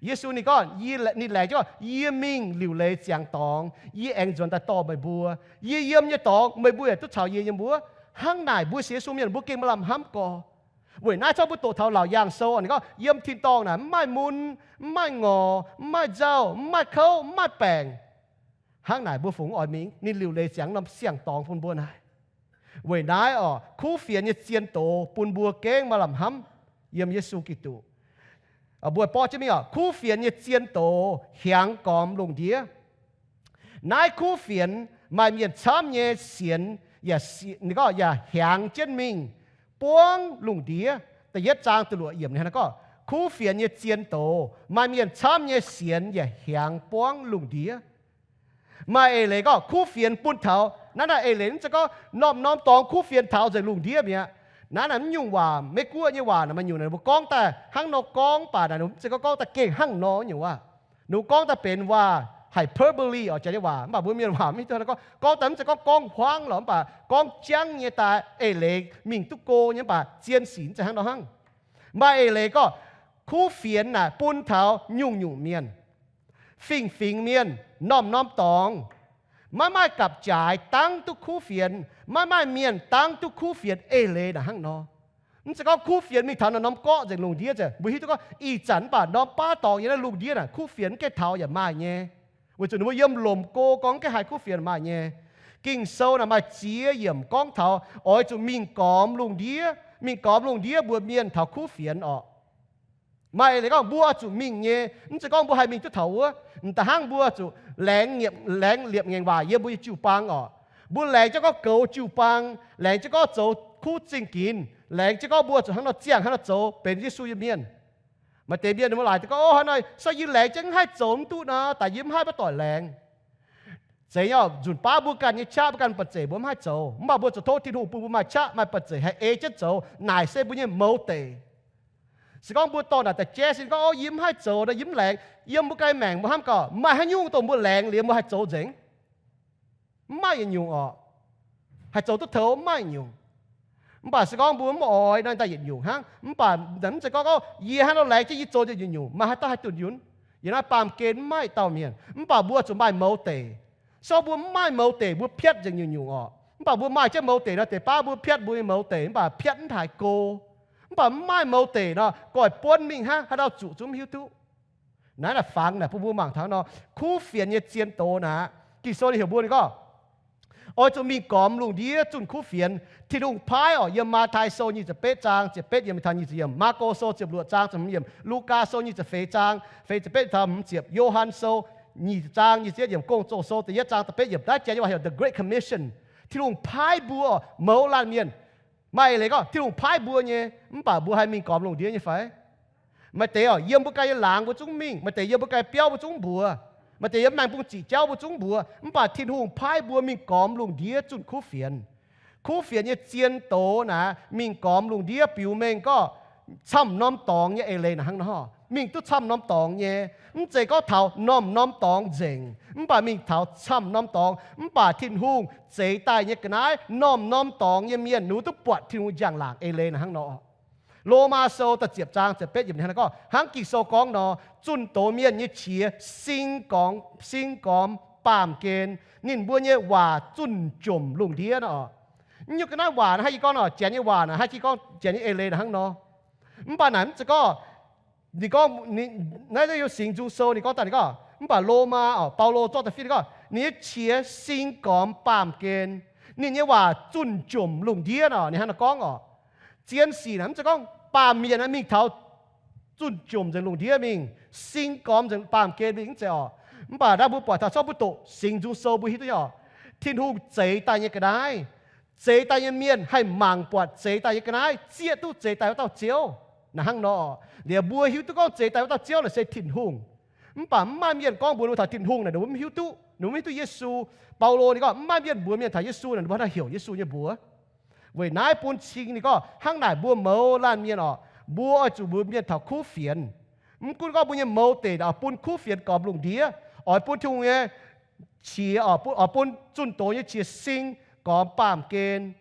Yesu ninh gorngv, ninh laengz jienv gorngv, Yie mingh liuc leiz ziangx dorngx, yie aengx nzuonx daaih dorh meih mbuo. Yie yiem nyei dorngx meih mbuo yaac duqv caux yie yiem wuov. Hnangv naaic mbuo sienx Yesu mienh mbuo gengh maaih lamh hnamv gorx. Weic naaiv zorqv mbuo doqc taux Laauc Yaangh Sou, ninh gorngv yiem tin-dorngh naaic mv maaih mun, mv maaih ngorc, mv maaih nzauh, mv maaih kouv, mv maaih baengc. Hnangv naaic mbuo fungx oix mingh, ninh liuc leiz ziangx norm siang-dorngx bun mbuo naaic. Weic naaiv oc, kuv fienx nyei zien doz bun mbuo gengh maaih lamh hnamv yiem Yesu Giduc. Mbuo borqv jienv mingh oc, kuv fienx nyei zien doz hiaangx gormx lungh ndiev. Naaiv kuv fienx maaih mienh camv nyei sienx, yaac hiaangx jienv mingh buangv lungh ndiev. Da'yietv zaang da'luoqc yiemc ninh hnangv naaiv gorngv, kuv fienx nyei zien doz maaih mienh camv nyei sienx yaac hiaangx buangv lungh ndiev. Maaih eix leiz gorngv kuv fienx bun taux, naaiv naaic eix leiz mv zeiz gorngv norm-norm dorngx kuv fienx taux nzengc lungh ndiev mi'aqv. Naaiv naaic mv nyungc waac, Meiv-Guoqv nyei waac naaic maaih nyungc naaic ninh mbuo gorngv daaih hnangv nor gorngv, mv baac naaic ninh mv zeiz gorngv gorngv daaih gengh hnangv nor nyungc waac. Ninh mbuo gorngv daaih benx waac hyperbole oc, jaax nyei waac, mv baac mbuo mienh waac mv hiuv duqv gorngv, gorngv daaih mv zeiz gorngv gorngv hmuangv lorqc, mv baac gorngv jangv nyei daaih eix leiz mingh duqv go nyei, mv baac zien sic mv zeiz hnangv nor hnangv. Maaih eix leiz gorngv kuv fienx naaic bun taux nyungc-nyungc mienh, fingx-fingx mienh, norm-norm dorngx. Maiv maaih gapv-jaaix dangv duqv kuv fienx, maiv maaih mienh dangv duqv kuv fienx eix leiz naaic hnangv nor. Mv zeiz gorngv kuv fienx mingh taux norm-norm gorqv nzengc lungh ndiev nzengc. Mbuo hiuv duqv gorngv ih zanc mv baac norm baav dorngx yiem naaiv lungh ndiev naaic kuv fienx mv gaengh taux yaac maaih nyei. Weic zuqc ninh mbuo yiem lomc go gorngv mv gaengh haiz kuv fienx maaih nyei. Ging-Sou naaic maaih ziex yiemc gorngv taux oix zuqc mingh gormx lungh ndiev, mingh gormx lungh ndiev mbuox mienh taux kuv fienx orqc. Maaih eix leiz gorngv mbuo oix zuqc mingh nyei, mv zeiz gorngv mbuo haih mingh duqv taux wuov. M'daaih hnangv mbuo zuqc laengz, laengz liepc ngaengc waac yiem mbuo nyei jiu-baang orqc. Mbuo laengz jienv gorngv goux jiu-baang, laengz jienv gorngv zoux kuv zingh ginx, laengz jienv gorngv mbuo zuqc hnangv nor ziangh hnangv nor zoux benx Yesu nyei mienh. Maaih deix mienh ninh mbuo laaic gorngv, O, hnangv nor se yie laengz jienv mv haih zoux mv duqv nor, daaih yie mv haih maiv doic laengz. Zeiz nyei, nzunc baav mbuo ganh nyei qaqv mbuo ganh buatc zeic mbuo mv haih zoux, mv baac mbuo zuqc tov Tin-Hungh bun mbuo maaih qaqv maaih buatc zeic haih ei jienv zoux. Naaic se mbuo nyei mouz deic. Se gorngv mbuo dorh naaic daaih jaiv sin gorngv, O, yie mv haih zoux nor, yie mv laengz. Yiem mbuo ganh maengc mbuo hnamv gaax, maaih haaix nyungc dongh mbuo laengz liuz mbuo haih zoux nzengc? Mv maaih yietc nyungc orqc. Haih zoux duqv taux mv maaih nyungc. Mv baac se gorngv mbuo mv oix nor, daaih yietc nyungc hnangv. Mv baac mv zeiz gorngv, O, yie hnangv nor laengz jienv yie zoux nzengc nyungc-nyungc, maaih haaix dauh haih dunh yunh? Yiem naaiv baamh gen mv maaih dauh mienh. Mv baac mbuo zuqc maaih mouz deic. Se gorngv mbuo mv maaih mouz deic, mbuo piatv nzengc nyungc-nyungc orqc. Mv baac mbuo maaih jienv mouz deic nor, deix baav mbuo piatv mbuo nyei mouz deic, mv baac piatv mv haiz go. Mv baac mv maaih mouz deic nor, goiv buonv mingh hnangv, haaix dauh zuqc zungv mv hiuv duqv. Naaiv naaic fangx naaic bun mbuo mangc taux nor, kuv fienx nyei zien doz naaic, Ging-Sou ninh heuc mbuo ninh gorngv, Oix zuqc mingh gormx lungh ndiev zunh kuv fienx. Tin-Hungh paaiv orqc, yiem Matv^tai Sou nyic ziepc betv zaang ziepc betv yiemc taux nyic ziepc yiemc, Maako Sou ziepc luoqc zaang ziepc hmz yiemc, Lugaa Sou nyic ziepc feix zaang feix ziepc betv taux hmz ziepc, Yo^han Sou nyic ziepc zaang nyic ziepc yietv yiemc, Gong-Zoh Sou da'yietv zaang da'betv yiemc. Naaiv janx nyei waac heuc The Great Commission. Tin-Hungh paaiv mbuo mouz laanh mienh. Maaih eix leiz gorngv Tin-Hungh paaiv mbuo nyei, mv baac mbuo haih mingh gormx lungh ndiev nyei fai? Maaih deix orqc, yiem mbuo ganh nyei laangz mbuo zungv mingh, maaih deix yiem mbuo ganh biauv mbuo zungv mbuox, maaih deix yiem maengx bung ziqc jauv mbuo zungv mbuox, mv baac Tin-Hungh paaiv mbuo mingh gormx lungh ndiev zunh kuv fienx. Kuv fienx nyei zien doz naaic, mingh gormx lungh ndiev biux mengh gorngv camv norm dorngx nyei eix leiz naaic hnangv nor. Mingh duqv camv norm dorngx nyei, mv zeiz gorngv taux norm-norm dorngx nzengc, mv baac mingh taux camv norm dorngx, mv baac Tin-Hungh zeix daaih nyei ga'naaiv norm-norm dorngx nyei mienh ninh duqv buatc Tin-Hungh njang-laangc eix leiz naaic hnangv nor. Lomaa Sou da'ziepc zaang ziepc betv yiemc hnangv naaiv gorngv, hnangv Ging-Sou gorngv nor, zunh doz mienh nyei qiex sing gormx, sing gormx baamh gen, ninh mbuo nyei waac zunh jomc lungh ndiev nor. Mv nyungc ga'naaiv waac naaiv haih jiex gorngv nor, janx nyei waac naaic haih jiex gorngv janx nyei eix leiz naaic hnangv nor. Mv baac naaic mv zeiz gorngv, ninh gorngv, naaiv Singx Nzung Sou ninh gorngv daaih ninh gorngv, mv baac Lomaa orqc, Baulo zorqv da'fiev ninh gorngv, ninh nyei qiex sing gormx baamh gen, ninh nyei waac zunh jomc lungh ndiev nor, ninh hnangv nor gorngv orqc. Zien sic naaic mv zeiz gorngv baamh mienh naaiv mingh taux zunh jomc nzengc lungh ndiev mingh, sing gormx nzengc baamh gen mingh mv zeiz orqc. Mv baac naaiv mbuo buatc taux zorqv mbuo doqc Singx Nzung Sou mbuo hiuv duqv nyei orqc. Tin-Hungh zeix daaih nyei ga'naaiv, zeix daaih nyei mienh haih mangc buatc zeix daaih nyei ga'naaiv, zieqv duqv zeix daaih wuov dauh Ziouv. Naaiv hnangv nor, liuz mbuo hiuv duqv gorngv zeix daaih wuov dauh Ziouv naaic se Tin-Hungh. Mv baac mv maaih mienh gorngv mbuox ninh mbuo taux Tin-Hungh naaic, ninh mbuo mv hiuv duqv, ninh mbuo mv hiuv duqv Yesu. Baulo ninh gorngv mv maaih mienh mbuox mienh taux Yesu naaic, ninh mbuo haih heuc Yesu nyei mbuox. Weic naaiv bun cing ninh gorngv hnangv naaic mbuo mouz laanh mienh oc, mbuo oix zuqc mbuox mienh taux kuv fienx. Mv gunv gorngv mbuo nyei mouz deic oix bun kuv fienx gormx lungh ndiev, oix bun Tin-Hungh nyei qiex oc, oix bun zunh doz nyei qiex sing gormx baamh gen,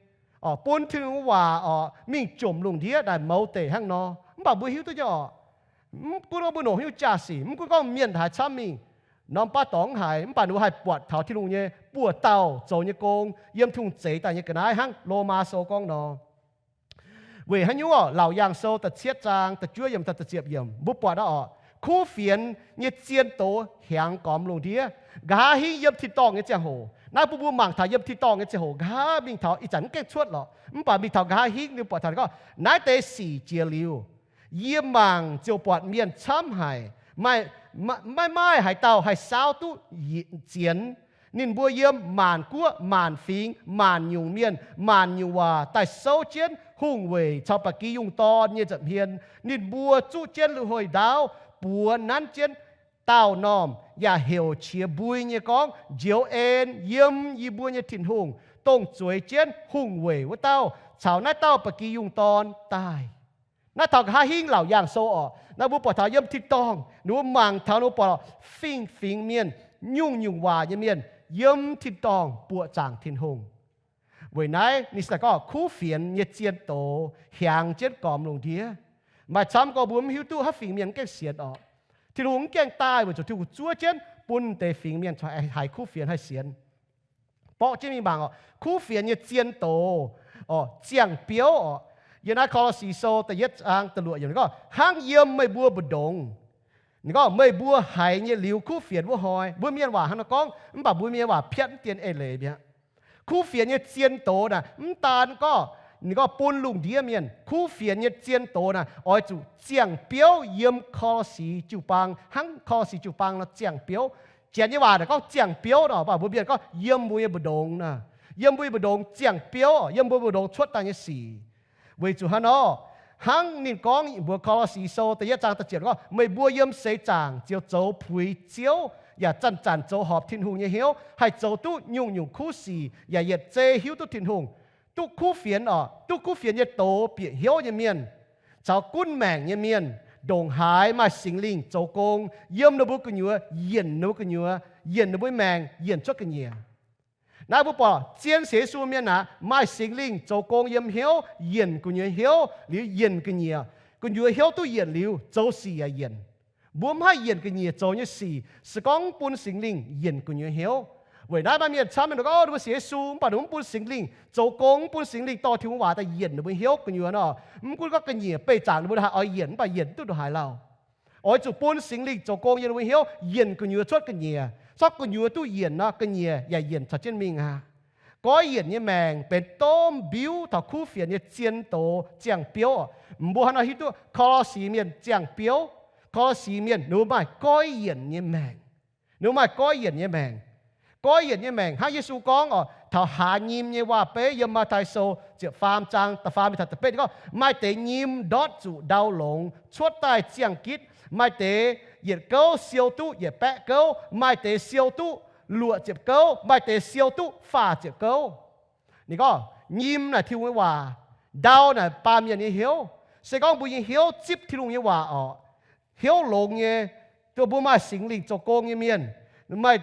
oc, bun Tin-Hungh waac oc mingh jomc lungh ndiev naaic mouz deic hnangv nor. Mv baac mbuo hiuv duqv nyei oc, mv gunv gorngv mbuo longc haaix nyungc jaa-sic, mv gunv gorngv mienh haaix camv mingh, norm baav dorngx haaix, mv baac ninh mbuo haih buatc taux Tin-Hungh nyei buoz-dauh zoux nyei gong yiem Tin-Hungh zeix daaih nyei ga'naaiv hnangv Lomaa Sou gorngv nor. Weic haaix nyungc oc? Laauc Yaangh Sou da'cietv zaang da'juov yiemc taux da'ziepc yiemc mbuo buatc aqv oc, kuv fienx nyei zien doz hiaangx gormx lungh ndiev. Nqa'haav hingv yiem tin-dorngh nyei ziangh hoc, naaiv bun mbuo mangc taux yiem tin-dorngh nyei ziangh hoc, nqa'haav mingh taux ih zanc mv gaengh cuotv lorqc, mv baac mingh taux nqa'haav hingv ninh buatc taux gorngv naaiv deix sic jiex liuz, yie mangc ziouc buatc mienh camv haic, maiv maaih haaix dauh haih saauv duqv zienx. Ninh mbuo yiem maanc guoqv, maanc fingx, maanc nyungc mienh, maanc nyungc waac daaih souv jienv hungh weic caux ba'gi yungh dorn nyei nza'hmien. Ninh mbuo zuqv jienv lui-houx ndaauv, buoz nanv jienv daauh normh, yaac heuc qiex mbui nyei gorngv, Njoux en yiem yie mbuo nyei Tin-Hungh, dongh zueiz jienv hungh weic wuov dauh caux naaiv dauh ba'gi yungh dorn daaih. Naaiv taux nqa'haav hingv Laauc Yaangh Sou oc, naaiv mbuo buatc taux yiem tin-dorngh, ninh mbuo mangc taux ninh mbuo buatc fingx-fingx mienh, nyungc-nyungc waac nyei mienh yiem tin-dorngh buoqc zaangc Tin-Hungh. Weic naaiv ninh se gorngv kuv fienx nyei zien doz hiaangx jienv gormx lungh ndiev. Maaih camv gorngv mbuo mv hiuv duqv haaix fingx mienh mv gaengh sienx oc. Tin-Hungh mv gaengh daaih weic zuqc Tin-Hungh zuov jienv bun deix fingx mienh haiz kuv fienx haih sienx. Borqv jienv mingh mangc oc, kuv fienx nyei zien doz oc, ziangh biouv oc. Yiem naaiv Ko^lo^si Sou da'yietv zaang da'luoqc yiemc ninh gorngv, hnangv yiem meih mbuo mbu'ndongx. Ninh gorngv meih mbuo haiz nyei liuz kuv fienx wuov hnoi. Mbuo mienh waac hnangv nor gorngv, mv baac mbuo mienh waac piatv mv dien eix leiz mi'aqv. Kuv fienx nyei zien doz naaic mv daan gorngv ninh gorngv bun lungh ndiev mienh. Kuv fienx nyei zien doz naaic oix zuqc ziangh biouv yiem Ko^lo^si jiu-baang, hnangv Ko^lo^si jiu-baang nor ziangh biouv. Janx nyei waac naaic gorngv ziangh biouv nor, mv baac mbuo mienh gorngv yiem mbuo nyei mbu'ndongx naaic, yiem mbuo nyei mbu'ndongx ziangh biouv, yiem mbuo mbu'ndongx cuotv daaih nyei sic. Weic zuqc haaix nor? Hnangv ninh gorngv mbuox Ko^lo^si Sou da'yietv zaang da'ziepc gorngv, meih mbuo yiem seix zaangc ziouc zoux puix Ziouv, yaac zanc-zanc zoux horpc Tin-Hungh nyei hnyouv, haih zoux duqv nyungc-nyungc kuv sic, yaac yietc zei hiuv duqv Tin-Hungh. Duqv kuv fienx oc, duqv kuv fienx nyei doz bieqc hnyouv nyei mienh caux gunv maengc nyei mienh, ndongc haaix maaih Singx Lingh zoux gong yiem ninh mbuo gu'nyuoz, yienc ninh mbuo gu'nyuoz, yienc ninh mbuo maengc, yienc cuotv ga'nyiec. Naaiv mbuo buatc zien sienx Yesu mienh aqv, maaih Singx Lingh zoux gong yiem hnyouv, yienc gu'nyuoz hnyouv liuz yienc ga'nyiec. Gu'nyuoz hnyouv duqv yienc liuz, zoux sic yaac yienc. Mbuo mv haih yienc ga'nyiec zoux nyei sic se gorngv mv bun Singx Lingh yienc gu'nyuoz hnyouv. Weic naaiv maaih mienh camv mienh gorngv, o, ninh mbuo sienx Yesu mv baac ninh mbuo mv bun Singx Lingh zoux gong, mv bun Singx Lingh dorh Tin-Hungh waac daaih yienc ninh mbuo hnyouv gu'nyuoz nor, mv gunv gorngv ga'nyiec beih zaangc ninh mbuo haaix oix yienc, mv baac yienc duqv ndongc haaix lauh. Oix zuqc bun Singx Lingh zoux gong yiem ninh mbuo hnyouv, yienc gu'nyuoz cuotv ga'nyiec. Corc gu'nyuoz duqv yienc nor, ga'nyiec yaac yienc caux jienv mingh aqv. Goiv yienc nyei maengc benx domh mbiuv taux kuv fienx nyei zien doz ziangh biouv. Mbuo hnangv nor hiuv duqv Ko^lo^si mienh ziangh biouv. Ko^lo^si mienh ninh mbuo maaih goiv yienc nyei maengc. Ninh mbuo maaih goiv yienc nyei maengc. Goiv yienc nyei maengc hnangv Yesu gorngv oc, taux haaz nyim nyei waac-beiv yiem Matv^tai Sou ziepc faam zaang da'faam mingh taux da'betv gorngv, maaih deix nyim ndortv zuqc ndau longx cuotv daaih ziangh gitv. Maaih deix yietc gouv siou duqv yietc baeqv gouv, maaih deix siou duqv luoqc ziepc gouv, maaih deix siou duqv faah ziepc gouv. Ninh gorngv nyim naaic Tin-Hungh nyei waac, ndau naaic baamh mienh nyei hnyouv. Se gorngv mbuo nyei hnyouv zipv Tin-Hungh nyei waac oc, hnyouv longx nyei, duqv mbuo maaih Singx Lingh zoux gong nyei mienh, maaih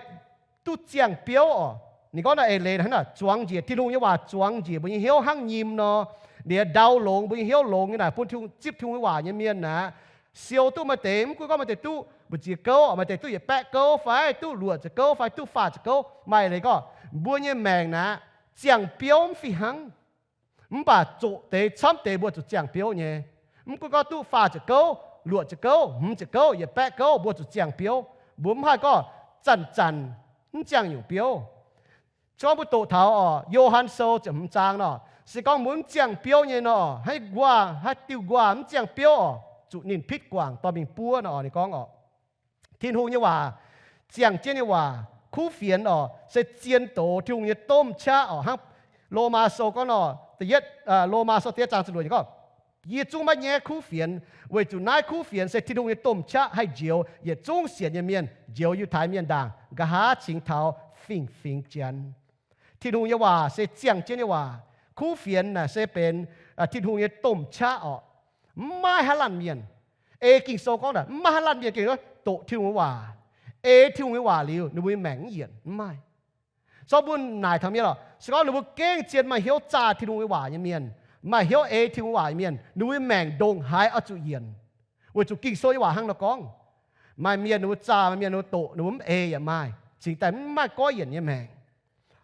duqv ziangh biouv oc. Ninh gorngv naaiv eix leiz hnangv naaic, zuangx njiec Tin-Hungh nyei waac zuangx njiec mbuo nyei hnyouv hnangv nyim nor, liuz ndau longx mbuo nyei hnyouv longx nyei naaic bun Tin-Hungh, zipv Tin-Hungh nyei waac nyei mienh aqv. Siou duqv maaih deix, mv gunv gorngv maaih deix duqv mbu'ziex gouv, maaih deix duqv yietc baeqv gouv fai duqv luoqc ziepc gouv fai duqv faah ziepc gouv, maaih leiz gorngv mbuo nyei maengc naaic ziangh biouv mv fih hnangv. Mv baac zoqc deix camv deix mbuo zuqc ziangh biouv nyei. Mv gunv gorngv duqv faah ziepc gouv, luoqc ziepc gouv, hmz ziepc gouv, yietc baeqv gouv, mbuo zuqc ziangh biouv. Mbuo mv haih gorngv zanc-zanc mv ziangh nyungc biouv. Se gorngv mbuo doqc taux oc, Yo^han Sou ziepc hmz zaang nor, se gorngv mbuo mv ziangh biouv nyei nor, haaix nquaah, haaix diuh nquaah mv ziangh biouv oc, zuqc ninh pitv guangc dorh mingh buov nor, ninh gorngv oc. Tin-Hungh nyei waac, ziangh jienv nyei waac, kuv fienx oc, se zien doz Tin-Hungh nyei domh qaqv oc. Hnangv Lomaa Sou gorngv nor, da'yietv, Lomaa Sou da'yietv zaang ziepc luoqc gorngv, Yie zungv maiv nyaiv kuv fienx, weic zuqc naaiv kuv fienx se Tin-Hungh nyei domh qaqv haih njoux yietc zungv sienx nyei mienh, njoux Yiutai Mienh ndaangc, nqa'haav cingx taux fingx-fingx Janx. Tin-Hungh nyei waac se ziangh jienv nyei waac. Kuv fienx naaic se benx Tin-Hungh nyei domh qaqv orqc. Mv maaih haaix laanh mienh, ei Ging-Sou gorngv naaic, mv maaih haaix laanh mienh gengh doqc Tin-Hungh nyei waac, ei Tin-Hungh nyei waac liuz ninh mbuo nyei maengc mv yienc, mv maaih. Zorqv mbuo naaic taux mienh orqc, se gorngv ninh mbuo gengh zien maaih hnyouv zaah Tin-Hungh nyei waac nyei mienh, maaih hnyouv ei Tin-Hungh waac nyei mienh, ninh mbuo nyei maengc ndongc haaix oix zuqc yienc. Weic zuqc Ging-Sou nyei waac hnangv nor gorngv. Maaih mienh ninh mbuo zaah, maaih mienh ninh mbuo doqc, ninh mbuo mv ei yaac maaih, cingx daaih mv maaih goiv yienc nyei maengc.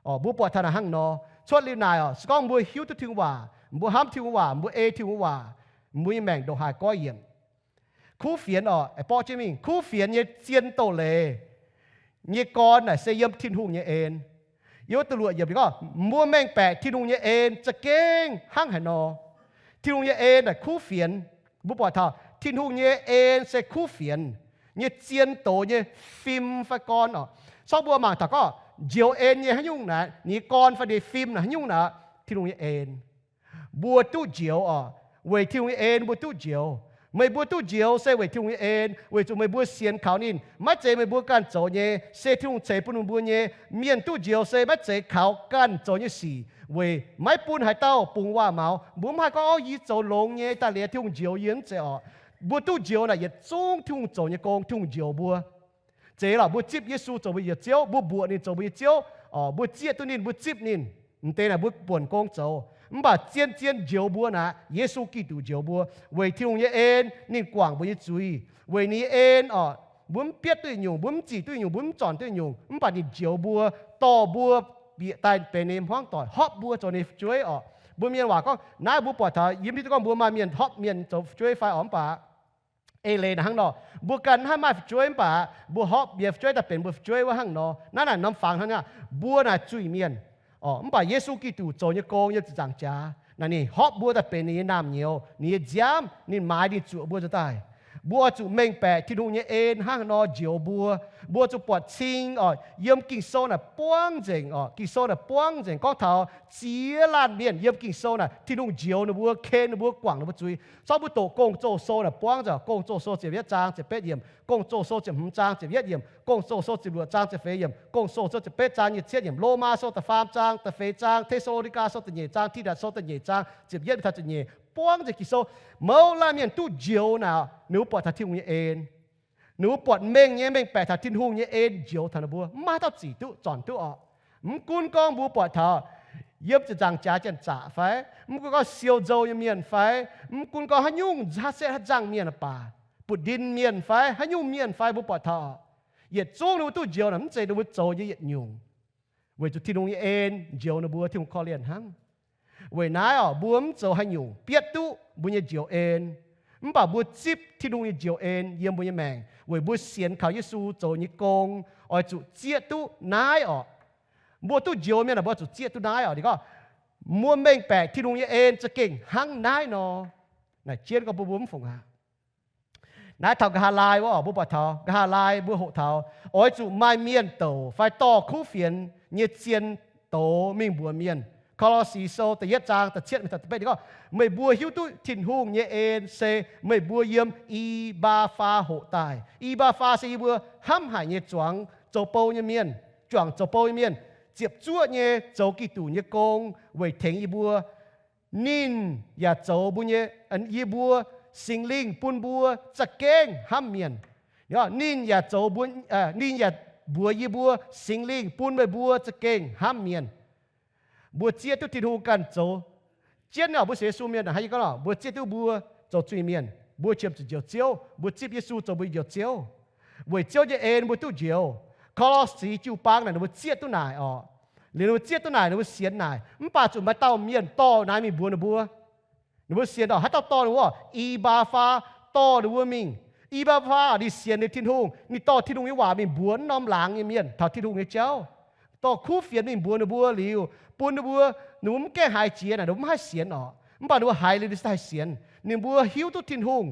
Orqc, mbuo buatc taux naaic hnangv nor. Cuotv liuz naaic orqc, se gorngv mbuo hiuv duqv Tin-Hungh waac, mbuo hnamv Tin-Hungh waac, mbuo ei Tin-Hungh waac, mbuo nyei maengc ndongc haaix goiv yienc. Kuv fienx orqc, aengx borqv jienv mingh, kuv fienx nyei zien doz-leiz nyei gorn naaic se yiem Tin-Hungh nyei en. Yiem wuov da'luoqc yiemc ninh gorngv, mbuo mengh baeqc Tin-Hungh nyei en za'gengh hnangv haaix nor. Tin-Hungh nyei en naaic kuv fienx. Mbuo buatc taux Tin-Hungh nyei en se kuv fienx nyei zien doz nyei fim fai gorn orqc. Corc mbuo mangc taux gorngv njoux en nyei haaix nyungc naaic, ninh nyei gorn fai ninh nyei fim naaic haaix nyungc naaic, Tin-Hungh nyei en. Mbuo duqv njoux orqc, weic Tin-Hungh nyei en mbuo duqv njoux. Meih mbuo duqv njoux se weic Tin-Hungh nyei en, weic zuqc meih mbuo sienx kaux ninh. Maiv zeiz meih mbuo ganh zoux nyei, se Tin-Hungh ceix bun meih mbuo nyei. Mienh duqv njoux se maiv zeiz kaux ganh zoux nyei sic, weic maiv bun haaix dauh bungx waac-maux. Mbuo mv haih gorngv, Ov, yie zoux longx nyei, daaih liuz Tin-Hungh njoux yie, mv zeiz orqc. Mbuo duqv njoux naaic yietc zungv Tin-Hungh zoux nyei gong, Tin-Hungh njoux mbuo. Zeiz lorqc, mbuo zipv Yesu zoux mbuo nyei Ziouv, mbuo mbuoqc ninh zoux mbuo nyei Ziouv, orqc, mbuo zieqv duqv ninh, mbuo zipv ninh, m'deix naaic mbuo buonc gong zoux. Mv baac zien-zien njoux mbuo naaic, Yesu Giduc njoux mbuo. Weic Tin-Hungh nyei en ninh guangc mbuo nyei zuiz. Weic ninh nyei en orqc, mbuo mv bietv duqv nyungc, mbuo mv zic duqv nyungc, mbuo mv zornc duqv nyungc, mv baac ninh njoux mbuo, dorh mbuo bieqc daaih benx ninh nyei hmuangv doic, hopv mbuo zoux ninh nyei fu'jueiv orqc. Mbuo mienh waac gorngv, naaiv mbuo buatc taux yiem hiuv duqv gorngv mbuo maaih mienh hopv mienh zoux fu'jueiv fai orqc, mv baac eix leiz naaic hnangv nor, mbuo ganh mv haih maaih fu'jueiv mv baac mbuo hopv mienh fu'jueiv daaih benx mbuo fu'jueiv wuov hnangv nor. Naaiv naaic norm fangx hnangv naaic, mbuo naaic zuiz mienh orqc, mv baac Yesu Giduc zoux nyei gong yiem ziepc nzaangc jaax naaic, ninh hopv mbuo daaih benx ninh nyei naamh nyouz, ninh nyei nziaamv, ninh maaiz ninh zuoqc mbuo nzuonx daaih. Mbuo oix zuqc mengh baeqc Tin-Hungh nyei en hnangv haaix nor njoux mbuo. Mbuo zuqc buatc cing orqc, yiem Ging-Sou naaic buangv nzengc orqc, Ging-Sou naaic buangv nzengc gorngv taux ziex laanh mienh yiem Ging-Sou naaic Tin-Hungh njoux ninh mbuo, ken ninh mbuo, guangc ninh mbuo zuiz. Corc mbuo doqc Gong-Zoh Sou naaic buangv nzengc, Gong-Zoh Sou ziepc yietv zaang ziepc betv yiemc, Gong-Zoh Sou ziepc hmz zaang ziepc yietv yiemc, Gong-Zoh Sou ziepc luoqc zaang ziepc feix yiemc, Gong-Zoh Sou ziepc betv zaang nyic ziepc yiemc, Lomaa Sou da'faam zaang da'feix zaang, Te^saa^lo^ni^gaa Sou da'nyeic zaang, Tidatc Sou da'nyeic zaang ziepc yietv taux ziepc nyeic, buangv nzengc Ging-Sou. Mouz laanh mienh duqv njoux naaic, ninh mbuo buatc taux Tin-Hungh nyei en. Ninh mbuo buatc mengh nyei, mengh baeqc taux Tin-Hungh nyei en njoux taux ninh mbuo. Mv maaih haaix dauh zic duqv, zornc duqv orqc. Mv gunv gorngv mbuo buatc taux yiem ziepc nzaangc jaax janx-zaqc fai, mv gunv gorngv siou nzou nyei mienh fai, mv gunv gorngv haaix nyungc haaix setv haaix nzangh mienh baac, butv-ndin mienh fai, haaix nyungc mienh fai, mbuo buatc taux orqc, yietc zungv ninh mbuo duqv njoux naaic mv zeiz ninh mbuo zoux nyei yietc nyungc. Weic zuqc Tin-Hungh nyei en njoux ninh mbuo, Tin-Hungh korv-lienh hnangv. Weic naaiv orqc, mbuo mv zoux haaix nyungc bietv duqv mbuo nyei njoux en. Mv baac mbuo zipv Tin-Hungh nyei njoux en yiem mbuo nyei maengc weic mbuo sienx kaux Yesu zoux nyei gong, oix zuqc zieqv duqv naaiv orqc. Mbuo duqv njoux mienh aah, mbuo zuqc zieqv duqv naaiv orqc. Ninh gorngv, mbuo mengh baeqc Tin-Hungh nyei en za'gengh hnangv naaiv nor. Naaic jienv gorngv bun mbuo mv fungc aqv. Naaiv taux nqa'haav laai wuov orqc, mbuo buatc taux nqa'haav laai mbuo hoqc taux, oix zuqc maaih mienh douc fai dorh kuv fienx nyei zien doz mingh mbuox mienh. Ko^lo^si Sou da'yietv zaang da'cietv mingh taux da'betv ninh gorngv, meih mbuo hiuv duqv Tin-Hungh nyei en se meih mbuo yiem I^mbaa^faa hoqc daaih. I^mbaa^faa se yie mbuo hnamv haic nyei zuangx zoux bou nyei mienh, juangc zoux bou nyei mienh, ziepc zuoqv nyei zoux Giduc nyei gong weic tengx yie mbuo. Ninh yaac zoux mbuo nyei, yie mbuo, Singx Lingh bun mbuo za'gengh hnamv mienh. Ninh yaac zoux mbuo, ninh yaac mbuox yie mbuo, Singx Lingh bun meih mbuo za'gengh hnamv mienh. Mbuo zieqv duqv Tin-Hungh ganh zoux jienv orqc, mbuo sienx Yesu mienh naaic hnangv yie gorngv orqc, mbuo zieqv duqv mbuo zoux zuiz-mienh, mbuo qiemx zuqc Njoux Ziouv, mbuo zipv Yesu zoux mbuo nyei Njoux Ziouv. Weic Ziouv nyei en mbuo duqv njoux. Ko^lo^si jiu-baang naaic ninh mbuo zieqv duqv naaic orqc. Liuz ninh mbuo zieqv duqv naaic, ninh mbuo sienx naaic, mv baac zuqc maaih dauh mienh dorh naaiv mingh mbuox ninh mbuo. Ninh mbuo sienx orqc, haaix dauh dorh ninh mbuo orqc? I^mbaa^faa dorh ninh mbuo mingh. I^mbaa^faa ninh sienx ninh Tin-Hungh, ninh dorh Tin-Hungh nyei waac mingh mbuox norm laangz nyei mienh taux Tin-Hungh nyei jauv. Dorh kuv fienx mingh mbuox ninh mbuo liuz, bun ninh mbuo, ninh mbuo mv gaengh haiz jiex naaic, ninh mbuo mv haih sienx orqc. Mv baac ninh mbuo haiz liuz ninh se haih sienx. Ninh mbuo hiuv duqv Tin-Hungh.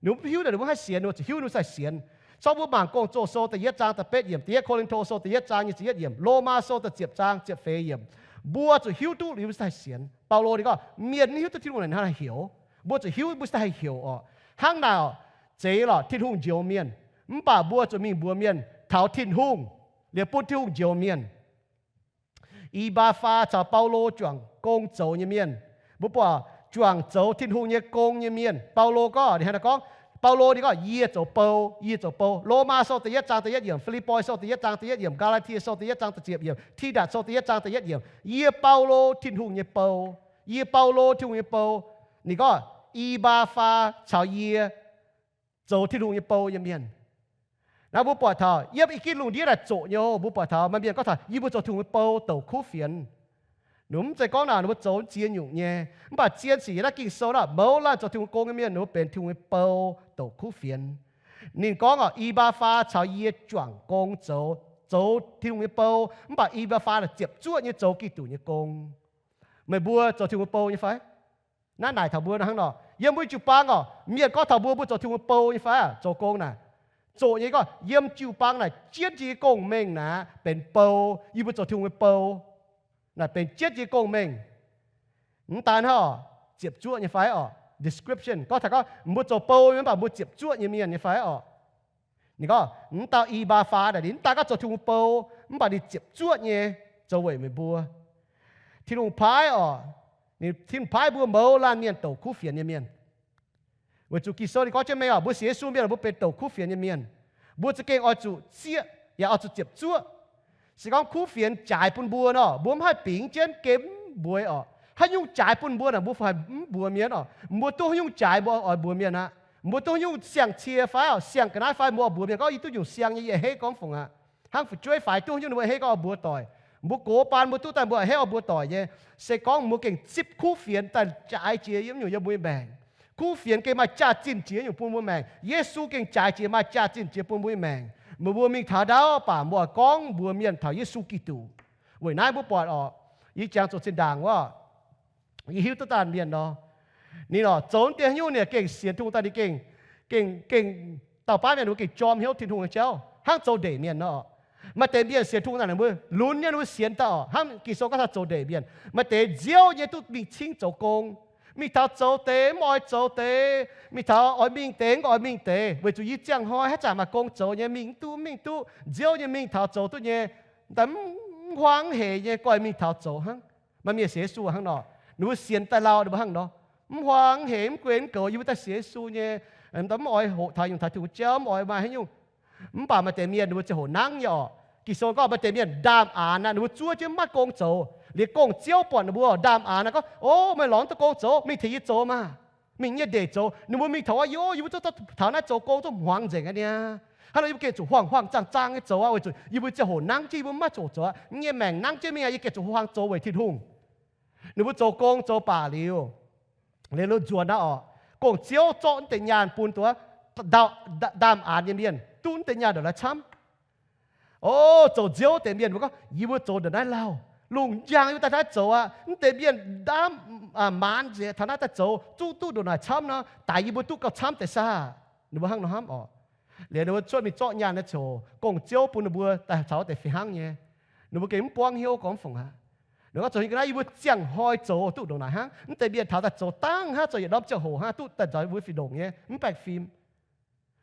Ninh mbuo mv hiuv naaic, ninh mbuo mv haih sienx, ninh mbuo ziouc hiuv ninh mbuo se haih sienx. Corc mbuo mangc Gong-Zoh Sou da'yietv zaang da'betv yiemc, Da'yietv Ko^lin^to Sou da'yietv zaang nyic ziepc yietv yiemc, Lomaa Sou da'ziepc zaang ziepc feix yiemc. Mbuo zuqc hiuv duqv liuz mbuo se haih sienx. Baulo ninh gorngv, mienh mv hiuv duqv Tin-Hungh naaic ninh hnangv haaix hiuv? Mbuo zuqc hiuv mbuo se haih heuc orqc. Hnangv naaic, zeiz lorqc Tin-Hungh njoux mienh, mv baac mbuo zuqc mingh mbuox mienh taux Tin-Hungh, liuz bun Tin-Hungh njoux mienh. I^mbaa^faa caux Baulo juangc gong zoux nyei mienh. Mbuo buatc juangc zoux Tin-Hungh nyei gong nyei mienh. Baulo gorngv, ninh hnangv naaiv gorngv, Baulo ninh gorngv, yie zoux bou, yie zoux bou. Lomaa sou da'yietv zaang da'yietv yiemc, Fi^lipv^poi sou da'yietv zaang da'yietv yiemc, Gaa^laa^tie sou da'yietv zaang da'ziepc yiemc, Tidatc sou da'yietv zaang da'yietv yiemc, yie Baulo Tin-Hungh nyei bou, yie Baulo Tin-Hungh nyei bou. Ninh gorngv, I^mbaa^faa caux yie zoux Tin-Hungh nyei bou nyei mienh. Naaiv mbuo buatc taux yiem i gitv lungh ndiev naaic zoqc nyei oc. Mbuo buatc taux maaih mienh gorngv taux yie mbuo zoux Tin-Hungh nyei bou douc kuv fienx. Ninh mv zeiz gorngv naaic ninh mbuo zoux ziex nyungc nyei. Mv baac zien sic yiem naaiv Ging-Sou naaic mouz laanh zoux Tin-Hungh gong nyei mienh ninh mbuo benx Tin-Hungh nyei bou douc kuv fienx. Ninh gorngv orqc, I^mbaa^faa caux yie juangc gong zoux, zoux Tin-Hungh nyei bou, mv baac I^mbaa^faa ziepc zuoqv nyei zoux Giduc nyei gong. Meih mbuo zoux Tin-Hungh nyei bou nyei fai? Naaiv naaic taux mbuo hnangv nor, yiem mbuo jiu-baang orqc, mienh gorngv taux mbuo, mbuo zoux Tin-Hungh nyei bou nyei fai? Zoux gong naaic, zoqc nyei gorngv yiem jiu-baang naaic jienv jiex nyei gong-mengh naaic benx bou, yie mbuo zoux Tin-Hungh nyei bou naaic benx jienv jiex nyei gong-mengh. Mv daan hnangv, ziepc zuoqv nyei fai orqc? Description gorngv taux gorngv mbuo zoux bou nyei mv baac mbuo ziepc zuoqv nyei mienh nyei fai orqc? Ninh gorngv mv dauh I^mbaa^faa naaic ninh mv daan gorngv zoux Tin-Hungh bou, mv baac ninh ziepc zuoqv nyei zoux weic meih mbuo. Tin-Hungh paaiv orqc, Tin-Hungh paaiv mbuo mouz laanh mienh douc kuv fienx nyei mienh. Weic zuqc Ging-Sou ninh gorngv jienv mengh orqc, mbuo sienx Yesu mienh mbuo benx douc kuv fienx nyei mienh. Mbuo za'gengh oix zuqc zieqv yaac oix zuqc ziepc zuoqv. Se gorngv kuv fienx jaaix bun mbuo nor, mbuo mv haih bingx jienv gemv mbuox orqc. Haaix nyungc jaaix bun mbuo naaic mbuo fai mv mbuox mienh orqc. Mbuo duqv haaix nyungc jaaix mbuo oix mbuox mienh aqv. Mbuo duqv haaix nyungc siang-cie fai orqc, siang ga'naaiv fai mbuo oix mbuox mienh gorngv yie duqv nyungc siang nyei, yie a'hneiv gorngv fungc aqv. Hnangv fu'jueiv faix duqv haaix nyungc ninh mbuo a'hneiv gorngv oix mbuox doic. Mbuo gox baan mbuo duqv daaih mbuo a'hneiv oix mbuox doic nyei. Se gorngv mbuo gengh zipv kuv fienx daaih jaaix jiex yiem nyungc yiem mbuo nyei maengc. Kuv fienx gengh maaih jaax-zinh jiex nyungc bun mbuo maengc. Yesu gengh jaaix jiex maaih jaax-zinh jiex bun mbuo nyei maengc. Meih mbuo mingh taux ndau baac mbuo oix gorngv mbuox mienh taux Yesu Giduc. Weic naaiv mbuo buatc orqc, yie jangx zoux zinh ndaangc wuov, yie hiuv duqv daaih mienh nor, ninh orqc zoux deix haaix nyungc ninh gengh sienx Tin-Hungh daaih ninh gengh, gengh, gengh dauh baav mienh ninh gengh jorm hnyouv Tin-Hungh nyei jauv hnangv zoux ndeic mienh nor. Maaih deix mienh sienx Tin-Hungh naaic ninh mbuo lunx nyei, ninh mbuo sienx daaih orqc, hnangv Ging-Sou gorngv taux zoux ndeic mienh. Maaih deix nziouv nyei duqv mingh cingv zoux gong, mingh taux zoux deix mv oix zoux deix, mingh taux oix mingh deix mv oix mingh deix, weic zuqc yie ziangh hnoi haaix zanc maaih gong zoux nyei, mingh mv duqv mingh duqv, nziouv nyei mingh taux zoux duqv nyei, daaih mv huaang hec nyei goiv mingh taux zoux hnangv. Maaih mienh sienx Yesu hnangv nor, ninh mbuo sienx daaih lauh ninh mbuo hnangv nor, mv huaang hec mv guei mv goux, yie mbuo daaih sienx Yesu nyei, mv oix hoqc taux nyungc taux Tin-Hungh jauv, mv oix maaih haaix nyungc. Mv baac maaih deix mienh ninh mbuo ziangh hoc nangv nyei orqc. Ging-Sou gorngv maaih deix mienh ndaam-aanx aqv, ninh mbuo zuov jienv maiv gong zoux. Liuz gong-ziouv buatc ninh mbuo ndaam-aanx aqv, gorngv, O, meih lorz duqv gong zoux, mingh tengx yie zoux maah! Mingh nyei ndeic zoux. Ninh mbuo mingh taux aqv, Yo, yie mbuo duqv taux naaiv zoux gong duqv hmuangx nzengc aqv niaa. Hnangv nor yie mbuo gengh zuqc huaang-huaang zaang-zaang nyei zoux aqv, weic zuqc yie mbuo ziangh hoc nangv jienv, yie mbuo maiv zoux zoux aqv. Yie nyei maengc nangv jienv mingh aqv, yie gengh zuqc huaang zoux weic Tin-Hungh. Ninh mbuo zoux gong zoux baac liuz, liuz nzuonx aqv orqc, gong-ziouv zorqv naaiv deix nyaanh bun duqv ndaam-aanx nyei mienh, duqv naaiv deix nyaanh ndongc naaiv camv. O, zoux nziouv deix mienh mbuo gorngv, Yie mbuo zoux ndongc naaiv lauh, lungh njang yie mbuo daaih naaiv zoux aqv. Naaiv deix mienh ndaam-aanx nzengc taux naaiv daaih zoux, zungv duqv ndongc naaic camv nor, daix yie mbuo duqv gauh camv deix saah? Ninh mbuo hnangv nor hnamv orqc. Liuz ninh mbuo cuotv mingh zorqv nyaanh naaiv coc gong-ziouv bun ninh mbuo daaih caux deix fih hnangv nyei. Ninh mbuo gengh mv buangv hnyouv gorngv fungc aqv. Ninh gorngv, Zoux haaix ga'naaiv yie mbuo ziangh hnoi zoux duqv ndongc naaic hnangv. Naaiv deix mienh taux daaih zoux dangh hnangv, zoux yietc norm ziangh hoc hnangv, duqv daaih nzuonx mbuo fih ndongc nyei, mv baengh fim.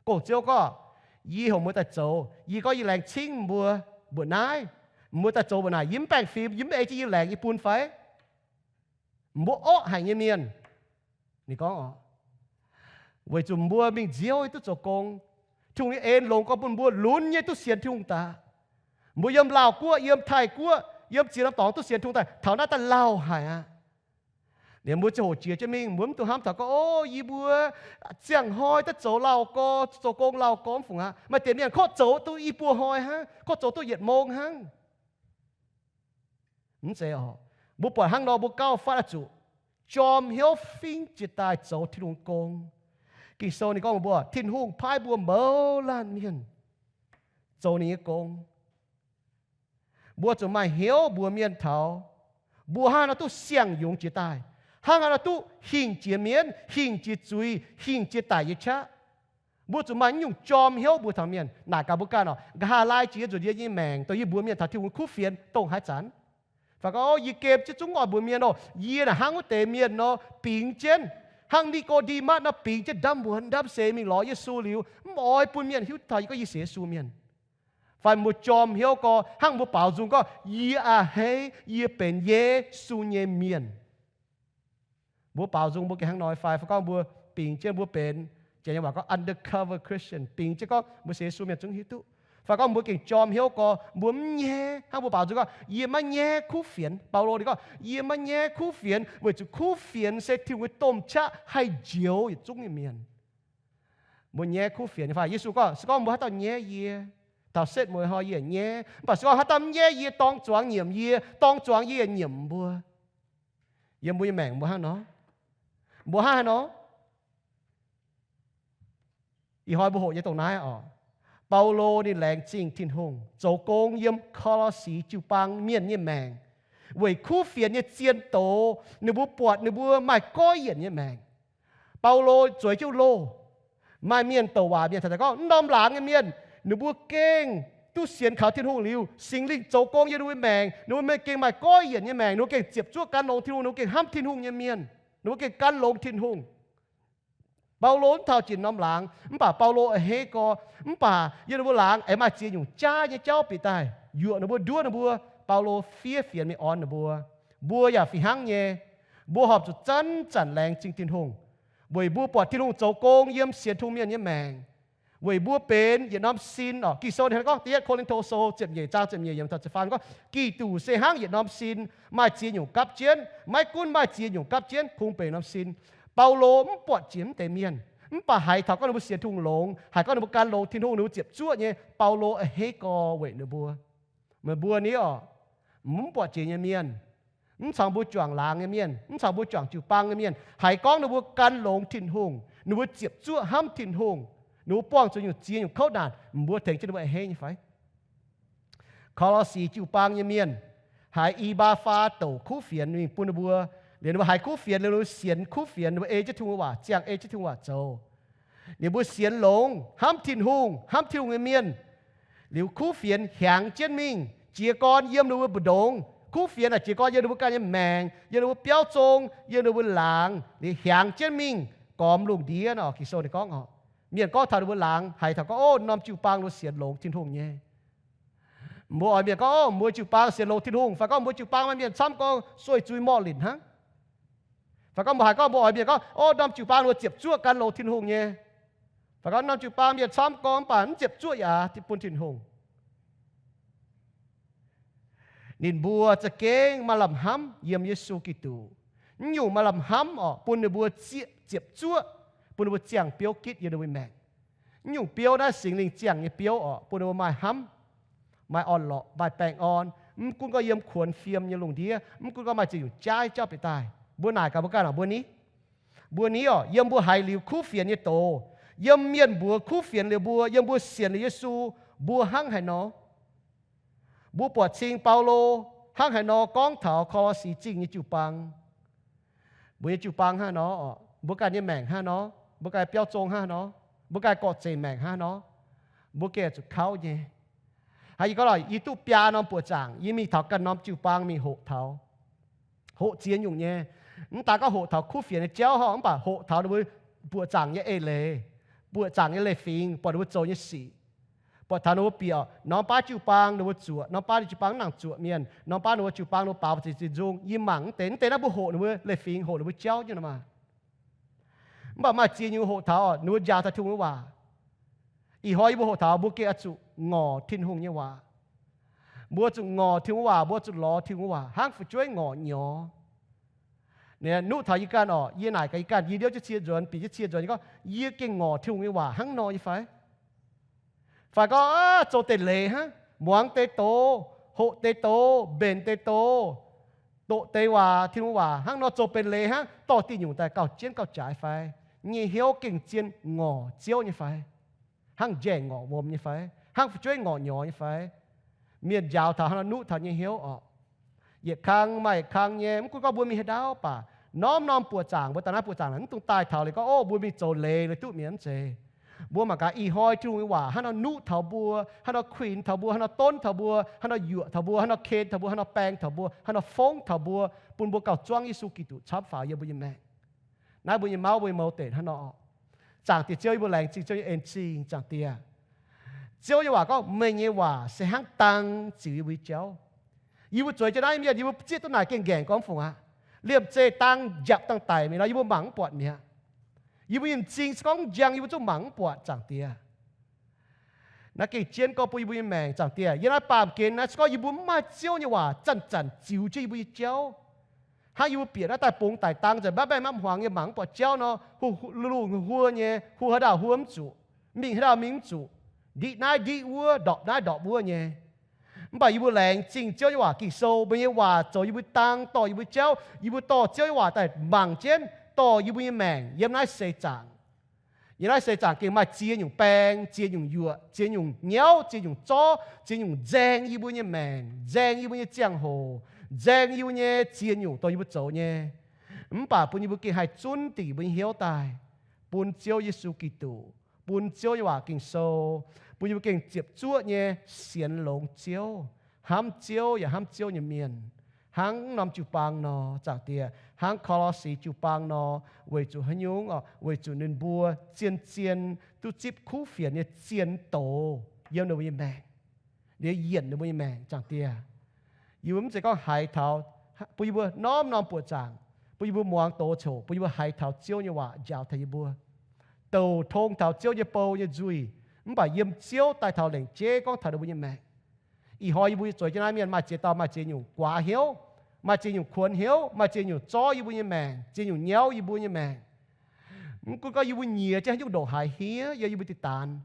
Gong-ziouv gorngv, Yie heuc mbuo daaih zoux. Yie gorngv yie laengz cingv mbuo mbuoqc naaiv. Mbuo daaih zoux mbuoqc naaic, yie mv baengh fim, yie mv ei jienv yie laengz yie bun fai? Mbuo orqv haic nyei mienh. Ninh gorngv, Weic zuqc mbuo mingh nziouv nyei duqv zoux gong, Tin-Hungh nyei en longx gorngv bun mbuo lunx nyei duqv sienx Tin-Hungh daaih. Mbuo yiem Laauh Guoqv, yiem Taiv Guoqv, yiem ziex norm dorngx duqv sienx Tin-Hungh daaih, taux naaiv daaih lauh haic aqv. Liuz mbuo ziangh hoc jiex jienv mingh, mbuo mv dungx hnamv taux gorngv, O, yie mbuo ziangh hnoi daaih zoux lauh gorx, zoux gong lauh gorx mv fungc aqv. Maaih deix mienh korv zoux duqv i buo hnoi hnangv, korv zoux duqv yietc mong hnangv. Mv zeiz orqc. Mbuo buatc hnangv nor mbuo gauh fatv oix zuqc jorm hnyouv fingv jiez daaih zoux Tin-Hungh gong. Ging-Sou ninh gorngv mbuo, Tin-Hungh paaiv mbuo mouz laanh mienh zoux ninh nyei gong. Mbuo zuqc maaih hnyouv mbuox mienh taux mbuo hnangv haaix nor duqv siang-yungz jiez daaih, hnangv haaix nor duqv hingh jiex mienv, hingh jiex zuiz, hingh jiex daic nyei qaqv. Mbuo zuqc maaih naaiv nyungc jorm hnyouv mbuox taux mienh. Naaic gaax mbuo ganh orqc, nqa'haav laai jiex nzunc yie nyei maengc dongh yie mbuox mienh taux Tin-Hungh kuv fienx dongh haaix zanc. Fai gorngv, O, yie gem jienv zungv oix mbuox mienh oc, yie naaic hnangv wuov deix mienh nor, bingx jienv Hnangv Ni^ko^nde^matv nor bingx jienv ndamv muonz ndamv seix mingh lorz Yesu liuz, mv oix bun mienh hiuv taux yie gorngv yie sienx Yesu mienh. Fai mbuo jorm hnyouv gorx, hnangv mbuo baaux nzung gorngv, yie a'hneiv, yie benx Yesu nyei mienh. Mbuo baaux nzung mbuo gengh hnangv nor fai? Fai gorngv mbuo bingx jienv mbuo benx, janx nyei waac gorngv undercover Christian, bingx jienv gorngv mbuo sienx Yesu mienh zungv hiuv duqv. Fai gorngv mbuo gengh jorm hnyouv gorx, mbuo mv nyaiv, hnangv mbuo baaux nzung gorngv, yie maiv nyaiv kuv fienx. Baulo ninh gorngv, yie maiv nyaiv kuv fienx, weic zuqc kuv fienx se Tin-Hungh nyei domh qaqv haih njoux yietc zungv nyei mienh. Mbuo nyaiv kuv fienx nyei fai? Yesu gorngv, se gorngv mbuo haaix dauh nyaiv yie, taux setv mueiz hnoi yie nyaiv. Mv baac se gorngv haaix dauh mv nyaiv yie, dorng zuangx nyiemc yie, dorng zuangx yie yaac nyiemc mbuo. Yiem mbuo nyei maengc mbuo hnangv nor, mbuo hnangv haaix nor? Ih hnoi mbuo hoqc nyei dongh naaiv oc. Baulo ninh laengz zingh Tin-Hungh zoux gong yiem Ko^lo^si jiu-baang mienh nyei maengc, weic kuv fienx nyei zien doz ninh mbuo buatc ninh mbuo maaih goiv yienc nyei maengc. Baulo zueiz jienv loh, maaih mienh douc waac mienh taux daaih gorngv, norm laangz nyei mienh, ninh mbuo gengh duqv sienx kaux Tin-Hungh liuz, Singx Lingh zoux gong yiem ninh mbuo maengc, ninh mbuo mienh gengh maaih goiv yienc nyei maengc, ninh mbuo gengh ziepc zuoqv gan longx Tin-Hungh, ninh mbuo gengh hnamv Tin-Hungh nyei mienh, ninh mbuo gengh gan longx Tin-Hungh. Baulo mv taux jiex norm laangz, mv baac Baulo a'hneiv gorx, mv baac yiem ninh mbuo laangz aengx maaih ziex nyungc jaav nyei jauv bieqc daaih yuoqc ninh mbuo, nduov ninh mbuo. Baulo fiev fienx mingh orn ninh mbuo. Mbuo yaac fih hnangv nyei. Mbuo horpc zuqc zanc-zanc laengz zingh Tin-Hungh, weic mbuo buatc Tin-Hungh zoux gong yiem sienx Tin-Hungh mienh nyei maengc, weic mbuo benx yietc norm sin oc. Ging-Sou ninh gorngv, da'yietv Ko^lin^to Sou ziepc nyeic zaang ziepc nyeic yiemc taux ziepc faam gorngv, Giduc se hnangv yietc norm sin, maaih ziex nyungc gapv jienv. Maiv gunv maaih ziex nyungc gapv jienv, kungx benx norm sin. Baulo mv buatc jiex mv deix mienh, mv baac haiz taux gorngv ninh mbuo sienx Tin-Hungh longx, haiz gorngv ninh mbuo gan longx Tin-Hungh, ninh mbuo ziepc zuoqv nyei, Baulo a'hneiv gorx weic ninh mbuo. Meih mbuo ni oc, mv buatc jiex nyei mienh, mv caux mbuo juangc laangz nyei mienh, mv caux mbuo juangc jiu-baang nyei mienh, haiz gorngv ninh mbuo gan longx Tin-Hungh, ninh mbuo ziepc zuoqv hnamv Tin-Hungh, ninh mbuo buangh zuqc nyungc ziex nyungc kouv naanc, mbuo tengx jienv ninh mbuo a'hneiv nyei fai? Ko^lo^si jiu-baang nyei mienh, haiz I^baa^faa douc kuv fienx mingh bun ninh mbuo, liuz ninh mbuo haiz kuv fienx, liuz ninh mbuo sienx kuv fienx, ninh mbuo ei jienv Tin-Hungh waac, ziangh ei jienv Tin-Hungh waac zoux. Ninh mbuo sienx longx, hnamv Tin-Hungh, hnamv Tin-Hungh nyei mienh. Liuz kuv fienx hiaangx jienv mingh, jiez gorn yiem ninh mbuo mbu'ndongx. Kuv fienx naaic jiez gorn yiem ninh mbuo ganh nyei maengc, yiem ninh mbuo biauv zong, yiem ninh mbuo laangz, liuz hiaangx jienv mingh gormx lungh ndiev nor, Ging-Sou ninh gorngv oc. Mienh gorngv taux ninh mbuo laangz, haiz taux gorngv, ov, norm jiu-baang ninh mbuo sienx longx Tin-Hungh nyei. Mbuo oix mienh gorngv, ov, mbuo jiu-baang sienx longx Tin-Hungh, fai gorngv mbuo jiu-baang maaih mienh camv gorngv sueih zuiz morh linc hnangv. Fai gorngv mbuo haiz gorngv mbuo oix mienh gorngv, ov, norm jiu-baang ninh mbuo ziepc zuoqv gan longx Tin-Hungh nyei. Fai gorngv norm jiu-baang mienh camv gorngv mv baac mv ziepc zuoqv yaac bun Tin-Hungh. Ninh mbuo za'gengh maaih lamh hnamv yiem Yesu Giduc. Mv nyungc maaih lamh hnamv oc, bun ninh mbuo ziepc zuoqv, bun ninh mbuo ziangh biouv gitv yiem ninh mbuo maengc. Mv nyungc biouv naaiv Singx Lingh ziangh nyei biouv oc, bun ninh mbuo maaih hnamv, maaih orn-lorqc, maaih baengh orn. Mv gunv gorngv yiem kuonx fiem nyei lungh ndiev, mv gunv gorngv maaih ziex nyungc jaav jauv bieqc daaih. Mbuo naaic gaax mbuo ganh oc, mbuo ni, mbuo ni oc, yiem mbuo haiz liuz kuv fienx nyei doz, yiem mienh mbuox kuv fienx liuz mbuo, yiem mbuo sienx liuz Yesu, mbuo hnangv haaix nor? Mbuo buatc cing Baulo hnangv haaix nor gorngv taux Ko^lo^si Zingh nyei jiu-baang? Mbuo nyei jiu-baang hnangv nor oc, mbuo ganh nyei maengc hnangv nor, mbuo ganh biauv zong hnangv nor, mbuo ganh gorqv-zeic maengc hnangv nor, mbuo gengh zuqc kauv nyei. Hnangv yie gorngv lorqc, yie duqv biaa norm buoqc zaangc, yie mingh taux ganh norm jiu-baang mingh hoqc taux, hoqc ziex nyungc nyei. Mv daaih gorngv hoqc taux kuv fienx nyei jauv horpc, mv baac hoqc taux ninh mbuo buoqc zaangc nyei eix leiz, buoqc zaangc nyei leiz-fingx, buatc ninh mbuo zoux nyei sic, buatc taux ninh mbuo bieqc norm baav jiu-baang ninh mbuo zuoqc, norm baav jiu-baang mv nangc zuoqc mienh, norm baav ninh mbuo jiu-baang ninh mbuo baaux ziex zinh nzung. Yie mangc mv deix, mv deix naaiv mbuo hoqc ninh mbuo leiz-fingx, hoqc ninh mbuo jauv nyei nor maah. Mv baac maaih ziex nyungc hoqc taux ninh mbuo njaaux taux Tin-Hungh nyei waac. Ih hnoi yie mbuo hoqc taux mbuo gengh oix zuqc ngorc Tin-Hungh nyei waac. Mbuo zuqc ngorc Tin-Hungh waac, mbuo zuqc lorz Tin-Hungh nyei waac hnangv fu'jueiv ngorc nyorx. Ninh nuqv taux yie ganh oc, yie naaic gaax yie ganh, yie ndiouv jienv cie nzuonx, bieqc jienv cie nzuonx, yie gorngv, yie gengh ngorc Tin-Hungh nyei waac hnangv nor nyei fai? Fai gorngv, aav, zoux deix leiz hnangv, muangx deix doz, hoqc deix doz, mbenc deix doz, doqc deix waac, Tin-Hungh waac hnangv nor zoux benx leiz hnangv, dorh diuh nyungc daaih gauh jienv gauh jaaix fai? Nyei hnyouv gengh zien ngorc Ziouv nyei fai? Hnangv njaih ngorc wuom nyei fai? Hnangv fu'jueiv ngorc nyorx nyei fai? Mienh njaaux taux hnangv nor nuqv taux nyei hnyouv oc. Yietc kang maaih yietc kang nyei, mv gunv gorngv mbuo mingh haaix ndau baac, norm-norm buoqc zaangc, mbuo daaih naaiv buoqc zaangc naaic, mv dungx daaih taux liuz gorngv, ov, mbuo mingh zoux leiz, leiz duqv mi'aqv, mv zeiz. Mbuo mangc gaax ih hnoi Tin-Hungh nyei waac hnangv nor nuqv taux mbuo, hnangv nor kuinx taux mbuo, hnangv nor donv taux mbuo, hnangv nor yuoqc taux mbuo, hnangv nor ken taux mbuo, hnangv nor baeng taux mbuo, hnangv nor fongv taux mbuo, bun mbuo gauh zuangv Yesu Giduc camv faaux yiem mbuo nyei maengc. Naaiv mbuo nyei mauv, mbuo nyei mouz deic hnangv nor. Zaangc Diex Ziouv, yie mbuo laengz zingh Ziouv nyei en-zingh, Zaangc Diex. Ziouv nyei waac gorngv, meih nyei waac se hnangv dang ziux yie mbuo nyei jauv. Yie mbuo zueiz jienv naaiv mienh, yie mbuo zieqv duqv naaic gengh nqaengc gorngv fungc aqv. Liemh zeih dang njapc dangh daic mi'aqv nor, yie mbuo mangc mv buatc mi'aqv. Yie mbuo nyei m'zing se gorngv njang, yie mbuo zungv mangc mv buatc, Zaangc Diex. Naaiv gengh jienv gorngv bun yie mbuo nyei maengc, Zaangc Diex. Yiem naaiv baamh gen naaiv se gorngv yie mbuo mv maaih Ziouv nyei waac zanc-zanc ziux jienv yie mbuo nyei jauv. Hnangv yie mbuo bieqc naaiv daaih bungx daic dang nzengc, maiv baengh maiv hmuangx nyei mangc mv buatc jauv nor, lungh lungh huo nyei, huo haaix dauh huo mv zuqc, mingh haaix dauh mingh mv zuqc, ndiqv naaiv ndiqv wuov, ndorpc naaiv ndorpc wuov nyei. Mv baac yie mbuo laengz zingh Ziouv nyei waac Ging-Sou. Meih nyei waac zoux yie mbuo dang, dorh yie mbuo jauv. Yie mbuo dorh Ziouv nyei waac daaih mangc jienv, dorh yie mbuo nyei maengc yiem naaiv seix zaangc. Yiem naaiv seix zaangc gengh maaih ziex nyungc baeng, ziex nyungc yuoqc, ziex nyungc nyauv, ziex nyungc zorv, ziex nyungc nzaeng yie mbuo nyei maengc, nzaeng yie mbuo nyei ziangh hoc, nzaeng yie mbuo nyei ziex nyungc dongh yie mbuo zoux nyei. Mv baac bun yie mbuo gengh haih zunv dingc yie mbuo nyei hnyouv daaih bun Ziouv Yesu Giduc, bun Ziouv nyei waac Ging-Sou, bun yie mbuo gengh ziepc zuoqv nyei sienx longx Ziouv, hnamv Ziouv yaac hnamv Ziouv nyei mienh, hnangv norm jiu-baang nor, Zaangc Diex, hnangv Ko^lo^si jiu-baang nor, weic zuqc haaix nyungc orqc? Weic zuqc ninh mbuo zien-zien duqv zipv kuv fienx nyei zien doz yiem ninh mbuo nyei maengc, liuz yienc ninh mbuo nyei maengc, Zaangc Diex. Yie mbuo mv zeiz gorngv haiz taux, bun yie mbuo norm-norm buoqc zaangc, bun yie mbuo muangx doz coc, bun yie mbuo haiz taux Ziouv nyei waac njaaux taux yie mbuo, douc tong taux Ziouv nyei bou nyei nzuih, mv baac yiem Ziouv daaih taux lengc jeiv gorngv taux ninh mbuo nyei maengc. Ih hnoi yie mbuo zueiz jienv naaiv mienh maaih ziex dauh maaih ziex nyungc guaax hnyouv, maaih ziex nyungc kuonx hnyouv, maaih ziex nyungc zorv yie mbuo nyei maengc, ziex nyungc nyauv yie mbuo nyei maengc. Mv gunv gorngv yie mbuo nyiex jienv haaix nyungc ndongc haaix hniev yiem yie mbuo diqc daanx,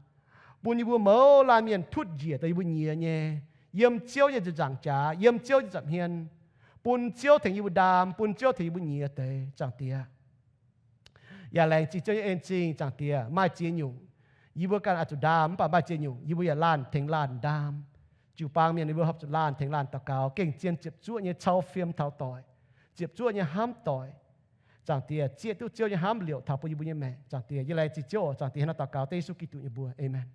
bun yie mbuo mouz laanh mienh tutv njiec dongh yie mbuo nyiex nyei, yiem Ziouv nyei nzaangc jaax, yiem Ziouv nyei nza'hmien, bun Ziouv tengx yie mbuo ndaam, bun Ziouv tengx yie mbuo nyiex deix, Zaangc Diex. Yaac laengz zingh Ziouv nyei en-zingh, Zaangc Diex. Maaih ziex nyungc yie mbuo ganh oix zuqc ndaam, mv baac maaih ziex nyungc yie mbuo yaac laanh tengx laanh ndaam. Jiu-baang mienh yie mbuo horpc zuqc laanh tengx laanh daux gaux, gengh zien ziepc zuoqv nyei cau fiem taux doic, ziepc zuoqv nyei hnamv doic. Zaangc Diex, zieqv duqv Ziouv nyei hnamv liouc taux bun yie mbuo nyei maengc, Zaangc Diex. Yie laengz zingh Ziouv oc, Zaangc Diex. Hnangv naaiv daux gaux dengv Yesu Giduc nyei mbuox. Aamen.